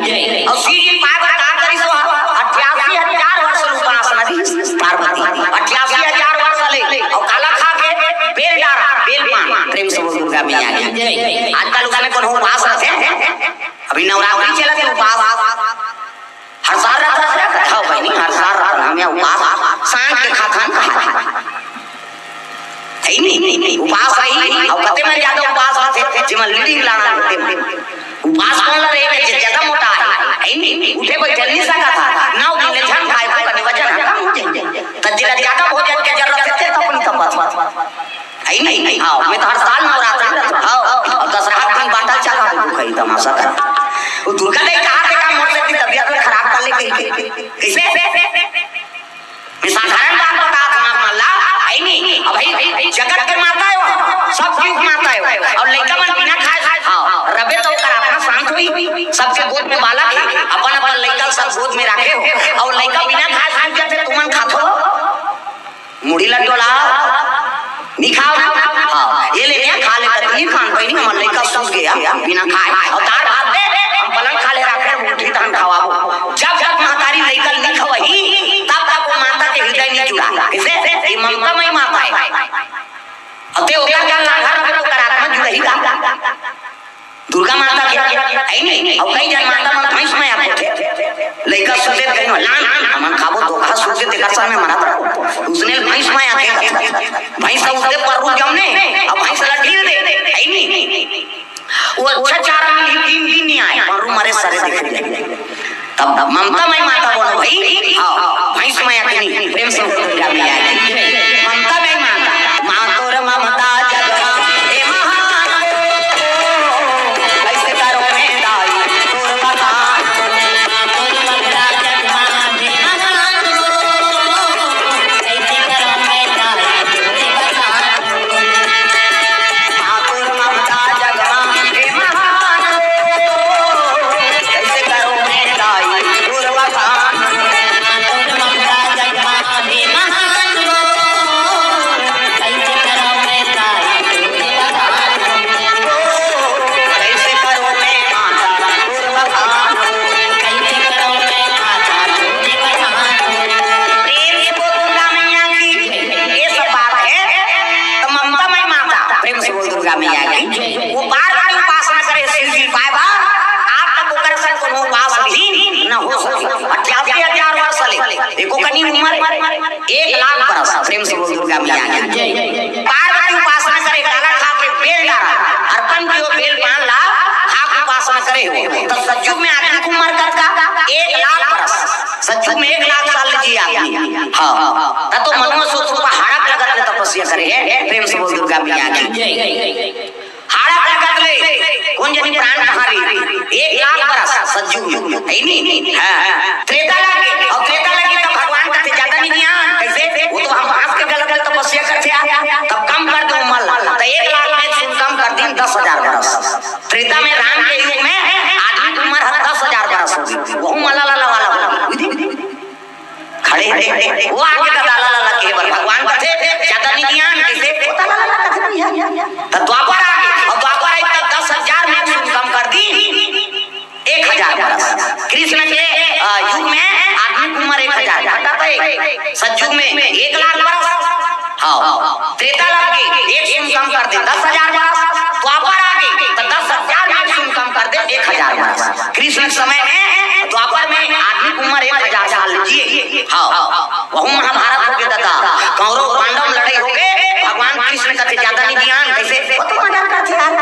अउ शिव जी पाए बर का करिस? अठासी हजार वर्ष उपासना दी पार्वती, अठासी हजार वर्ष ले। अउ काला खा के? बेल डारा, बेल पान। प्रेम से बोल दुर्गा मैया की। आजकल उसमें कोनो उपास रथे? अभी नवरात्रि चलत हे, उपास। हर साल रथे, हव बहिनी, हर साल रथे। हम यहाँ उपास सांझ के खाथन, खाथन। हे नहीं, उपास रही। अउ कते मन ज्यादा उपास रथे, जेमन लीड़ी लाना होथे। उपास कोन ला रहे, जे ज्यादा मोटा हे, हे नहीं, उठे बइठे नहीं सकत हे। नौ दिन ले झन खाए, तो कनी वजन हे, कम हो जाए। त जेला ज्यादा भोजन के जरूरत हे, ते तो अपनी तपत। हे नहीं, हाँ, मैं तो हर साल नवरात्रि में रहता हूँ। हाँ, अउ दसरा के दिन बाटल चला दे, तू खाई तमाशा कर। वो दुर्गा दाई कहा देखा मोर से की तबीयत में खराब कर ले कहीं के। कैसे? मैं साधारण बात बता दूं आप मन ला, हे नहीं? अब भाई, जगत के माता हे वो, सब जीव के माता हे वो। अउ लइका मन बिना खाए, हाँ, रबे तो ओकर आत्मा शांत होई। सबके गोद में बालक हे, अपन अपन लइका सब गोद में राखे हो, अउ लइका बिना खाए सूत जाथे, तुमन खाथो? मुड़ी ला डोला, नहीं खाओ ना? हाँ, ये ले लिया, खा ले, कतनी खान पाई नहीं, हमर लइका सूत गया, बिना खाए। अउ दार भात दे, हम पलंग खा ले रखे, उठी तहन खवाबो। जब तक महतारी लइका नहीं खवाही, तब तक वो माता के हृदय नहीं जुड़ा। कैसे? ये ममता मई माता हे। अउ ते ओकर ज्ञान लांघर रखे तो ओकर आत्मा जुड़ही का? दुर्गा माता के, हे नहीं? अउ कई जन माता मन भैंस में आथे। लइका सुते कहीं, "लान, हमन खाबो धोखा सुते तेकर संग में मरत रहो।" उसने भैंस में आथे। भैंस ला उसके पररू जमने, अउ भैंस ला ढील दे, हे नहीं? वो अच्छा चारा मिली, तीन दिन नहीं आए, पररू मरे सरे देखे। तब ममता मई माता बोलो भाई, हाँ, भैंस मया के नहीं, प्रेम से बोलो दुर्गा मैया की। ममता मई माता, माँ तोर ममता जग मा, हे महान हो। कैसे करो मैं दाई तोर बखान हो। माँ तोर ममता जग मा, हे महान हो। कैसे करो मैं दाई तोर बखान हो। माँ तोर ममता जग मा, हे महान हो। कैसे करो मैं दाई तोर बखान। प्रेम से बोल दुर्गा मैया की। ये सब बात हे, त ममता मई माता। प्रेम से बोल दुर्गा मैया की। वो बार बार उपासना करे, शिव जी पाए बार, आज तक ओकर से कोनो उपास भी न हो सके। अठासी हजार वर्ष ले, एको कनी उम्र हे, एक लाख बरस। प्रेम से बोल दुर्गा मैया की। पार्वती उपासना करे, काला खा के बेल डारा, अर्पण कियो बेल पान ला, खा के उपासना करे हो। तो सतयुग में आदमी की उम्र कतका? एक लाख बरस। सतयुग में एक लाख साल जिए आदमी। हाँ, तब तो मनुष्य स्वरूप हाड़क लगत ले तपस्या करे हे। प्रेम से बोल दुर्गा मैया की। हाड़ा लागत ले, कोन जनी प्राण कहाँ रही? एक लाख बरस सतयुग में, हे नहीं? हाँ। त्रेता लागे, अउ त्रेता लागे तब भगवान कथे ज्यादा नहीं किया, कैसे? वो तो हम बांस के गल गल तपस्या करथे, तब कम कर दे उम्र ला, त एक लाख में सुन कम कर दिन दस हजार बरस। त्रेता में राम के युग में आदमी के उम्र ह दस हजार बरस होगे। वहू मा ला ला ला ला ला। खड़े हे, वो आगे का ला ला ला ला के बर भगवान कथे, ज्यादा नहीं ज्ञान, कइसे? वो ला ला ला ला कथे नहीं हे। त द्वापर आगे, अउ द्वापर आगे त दस हजार में सुन कम कर दी, एक हजार बरस। कृष्ण के, अ, युग में आदमी के उम्र एक हजार, घटा त एक। सतयुग में एक लाख बरस। हाँ। त्रेता लग गे, एक सुन कम कर दे, दस हजार बरस। द्वापर आगे, त दस हजार में सुन कम कर दे, एक हजार बरस। कृष्ण के समय में, द्वापर में आदमी के उम्र एक हजार साल जिए। हाँ। वहू महाभारत होगे ददा, कौरव पांडव लड़ाई होगे, भगवान कृष्ण कथे ज्यादा नहीं ज्ञान, कइसे? वो तो मजाक करथे यार।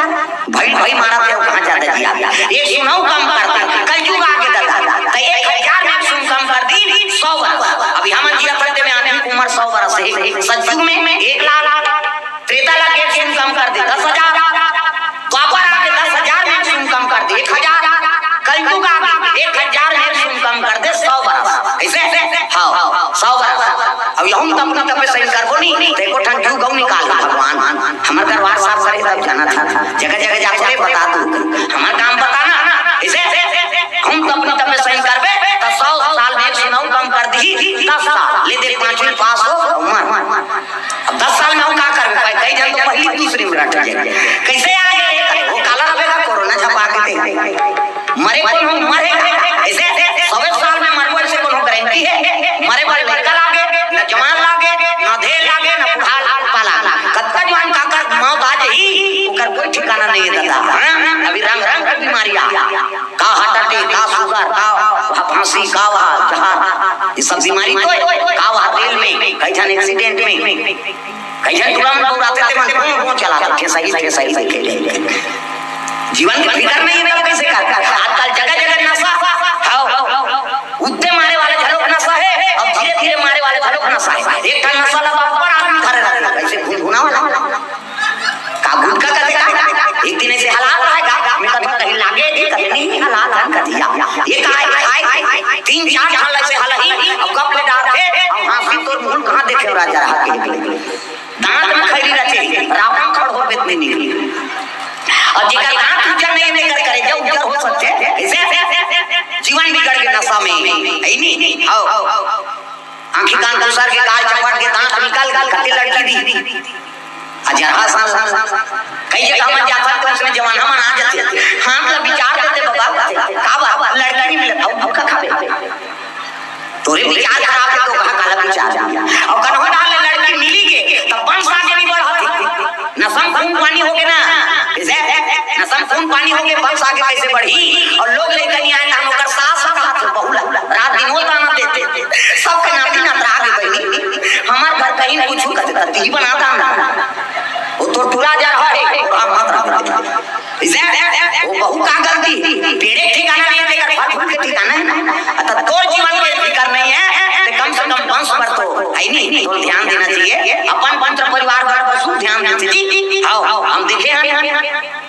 भई, भई मारत हे, कहाँ ज्यादा जिया? एक सुनहूँ कम कर दे। कलयुग आगे ददा, त एक हजार में सुन कम कर दी, सौ बरस। अभी हमन जिया पड़ते में आदमी के उम्र सौ बरस हे। सतयुग में एक लाख, त्रेता लग गे सुन कम कर दे, दस हजार। द्वापर आगे दस हजार में सुन कम कर दे, एक हजार। कलयुग आगे एक हजार में सुन कम कर दे, सौ बरस। कइसे? हाँ, सौ बरस। अब यहू तपनी तपे सही करबो नहीं, त एको ठन क्यों गऊ निकाल दे भगवान। हमर दरबार साफ करे तब जाना था। जगह जगह जाके बता दू। हमर काम बताना। इसे हम तपनी तपे सही करबे, त सौ साल में एक सुनहूँ कम कर दी, दस साल। ले दे पाँचवीं पास हो, मर। अब दस साल में हम का करबे? भाई, कई जन तो पहली दूसरी में रट जाए। कइसे आ गए? वो काला रहे का कोरोना छपा के दे। मरे कोनो मरे, ऐसे सौ साल में मरबो, ऐसे कोनो गारंटी हे? मरे बर लड़का लागे, न जवान लागे, न धेर लागे, न बूढ़ा लाल पाला। कतका जवान काकर मौत आ जाही, ओकर कोई ठिकाना नहीं हे ददा। हाँ? अभी रंग रंग के बीमारी आ, का हार्ट अटैक, का शुगर, का फांसी, का वहा जहर, ये सब बीमारी तो हे। का वहा रेल में, कई झन एक्सीडेंट में, कई झन तुरंत दौड़ाते ते मन कोन कोन चला था, ठेसही ठेसही देखे ले। जीवन के फिकर नहीं हे, तब कइसे कर? आजकल जगह जगह नशा, हाँ, उतने मारे वाले घलोक नशा हे, अउ धीरे धीरे मारे वाले घलोक नशा हे। एक ठन नशा लगा, ऊपर आदमी धरे रहता, कइसे भुनभुना वाला। का गुटखा कथे का? एक दिन ऐसे हालात आएगा, मैं कभी कहीं लागे जी, कहीं नहीं हालात हम कभी या। ये का है, खाए, तीन चार साल ऐसे हाल ही, अब गप में डाल के, अब हाँसी तोर मुंह कहाँ देखे राजा रहा के। दांत में खैरी रचे, रावण खड़ हो बेत नहीं निकली। अउ जेकर दांत उज्जर नहीं, तेकर करेजा उज्जर हो सकथे। ऐसे जीवन बिगड़ के नशा में, है नहीं? आओ। आँखी कान दूसर के, गाल चपट के, दांत निकल गल, कते लड़की दी। अजरहा सा, कई जगह मन जाथन त उसने जवान मन आ जाथे। हाँ, मतलब विचार देथे बाबा, का बात? लड़की नहीं मिलत, अउ भूखा खाबे। तोरे विचार खराब हे तो कहाँ काला विचार? अउ कन्हो डाल ले लड़की मिली के, तब वंश आगे नहीं बढ़त। नशा में खून पानी होगे ना, जैसे नशा में खून पानी होगे, वंश आगे कैसे बढ़ी? अउ लोग लइका नहीं आए, त हम ओकर सास कहा थे, बहू ला, रात दिन होता ना देते, सबके नाती नातरा आगे बढ़ी। हमार घर कहीं कुछ कर देता, ती बना दाना। वो तो टूरा जा रहा है, वो हम मत रहा। इसे वो बहू का गलती, पेड़े के ठिकाना नहीं, तेकर फल फूल के ठिकाना हे ना। अतः तोर जीवन के फिकर नहीं हे, ते कम से कम वंश पर तो है नहीं, तो ध्यान देना चाहिए। अपन पुत्र परिवार पर कुछ ध्यान देना चाहिए। आओ, हम देखे हैं,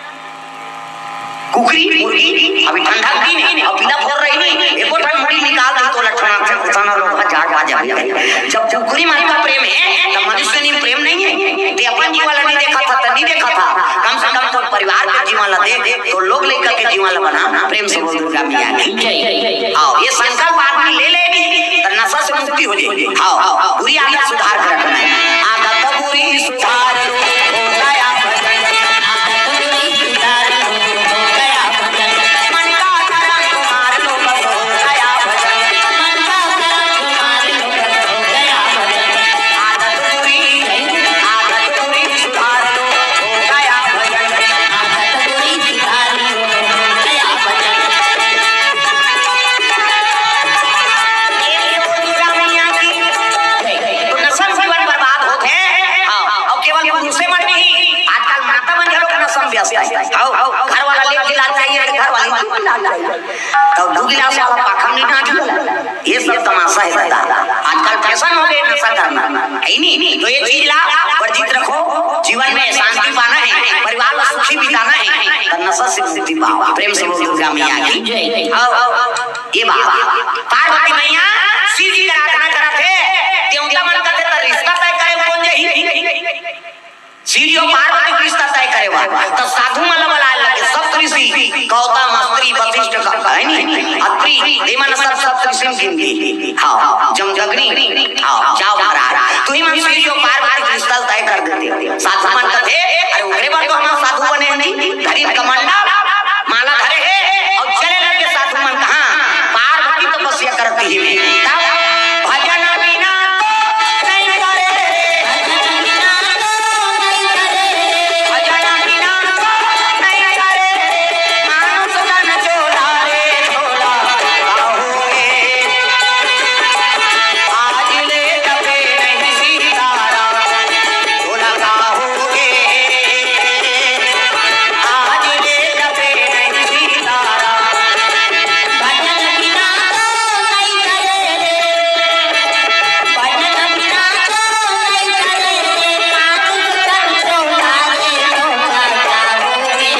कुकरी, मुर्गी, अभी ठंडा के दिन हे, अउ पीला फोर रही नहीं, एको ठन मुड़ी निकाल दे तो लक्षण से उठाना लोग झाड़ बाज जाए। जब कुकरी माई का प्रेम हे, तब मनुष्य नहीं प्रेम नहीं हे। ते अपन जीवन ला नहीं देखा था, त नहीं देखा था। कम से कम तो परिवार के जीवन ला देख, तो लोग लइका के जीवन ला बना। प्रेम से बोल दुर्गा मैया की जय। आओ, ये संकल्प आदमी ले ले भी, तो नशा से मुक्ति हो जाए। आओ, बुरी आदत सुधार कर रखना हे। आदत बुरी सुधार लो, हो गया भजन। आदत बुरी सुधार लो, हो गया भजन। मन का धर्म को मार लो, बस हो गया भजन। मन का धर्म को मार लो, बस हो गया भजन। आदत बुरी, आदत बुरी सुधार लो, हो गया भजन। आदत बुरी सुधार लो, हो गया भजन। ये बोल दुर्गा मैया की। तो नशा में जीवन बर्बाद होत हे। हाँ, अउ केवल पुरुषे मन नहीं, आजकल माता मन घलो नशा में व्यस्त हे। हाँ, घर वाला ले गिलास चाहिए, तो घर वाली दू गिलास चाहिए। तो दू गिलास वाला पाखा नहीं ना जुड़े। ये सब तमाशा हे दादा। आजकल फैशन होगे नशा करना, है नहीं? तो ये चीज ला वर्जित रखो। जीवन में शांति पाना हे, परिवार ला सुखी बिताना हे, तो नशा से मुक्ति पाओ। प्रेम से बोल दुर्गा मैया की। हाँ, हाँ, हाँ। ये बात। पार्वती मैया शिव जी के आराधना करत हे, देवता मन कथे त रिश्ता तय करे कोन जाही? शिव जी अउ पार्वती के रिश्ता तय करे बर, त साधु मन ला बलाए लगे, सप्त ऋषि, अत्रि, दे मन सब, सब किसिम गिनती। हाँ, जमदग्नि, हाँ, जाव महाराज। तुही मन शिव जी अउ पार्वती के रिश्ता तय कर देते। साधु मन कथे, "अरे, ओकरे बर तो हम साधु बने हन जी। धरिन कमंडल, माला धरे हे, अउ चले लगे साधु मन कहाँ? पार्वती तपस्या करत हे।" तब भजन बिना तो नहीं करे रे, भजन बिना तो नहीं करे रे, भजन बिना तो नहीं करे रे, मानुष तन चोला रे चोला, काहू रे। आज ले जपे नहीं सीताराम, चोला काहू रे। आज ले जपे नहीं सीताराम। भजन बिना तो नहीं करे रे, भजन बिना तो नहीं करे रे, मानुष तन चोला रे चोला, काहू रे।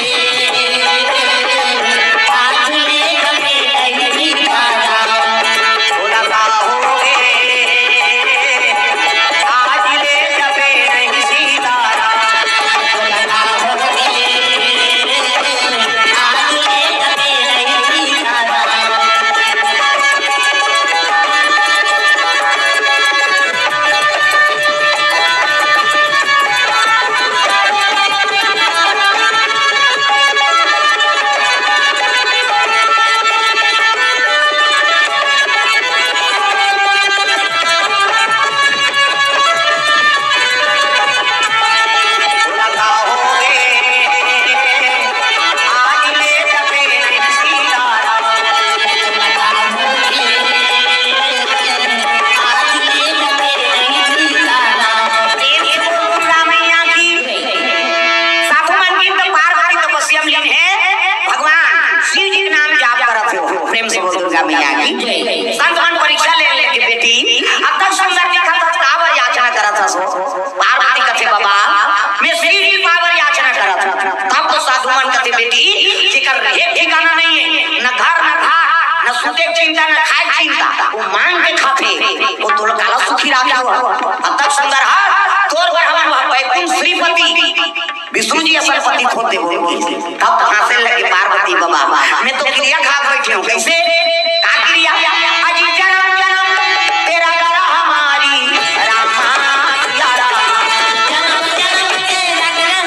आज ले जपे नहीं सीताराम, चोला काहू रे। आज ले जपे नहीं सीताराम, चोला काहू रे। आज ले जपे नहीं सीताराम। प्रेम से बोल दुर्गा मैया की। साधु मन गिन तो पार्वती तपस्या में लीन हे, भगवान शिव जी के नाम जाप करत हो। प्रेम से बोल दुर्गा मैया की। संत मन परीक्षा ले लेके, "बेटी, अतक सुंदर दिखत हस, काबर याचना करत हस हो?" पार्वती कथे, "बाबा, मैं शिव जी काबर याचना करत हूँ।" तब तो साधु मन कथे, "बेटी, जेकर रहे ठिकाना नहीं है, न घर, न घर, न सूते के चिंता, न खाए के चिंता, वो मांग के खाथे, वो तोला काला सुखी राखे हो। अतक सुंदर हस, तोर बर हमन वह बैकुंठ श्रीपति, विष्णु जी असन पति खोज देबो।" तब तो हाँसे लगे पार्वती, "बाबा, मैं तो किरिया खा के बैठे हूँ, कैसे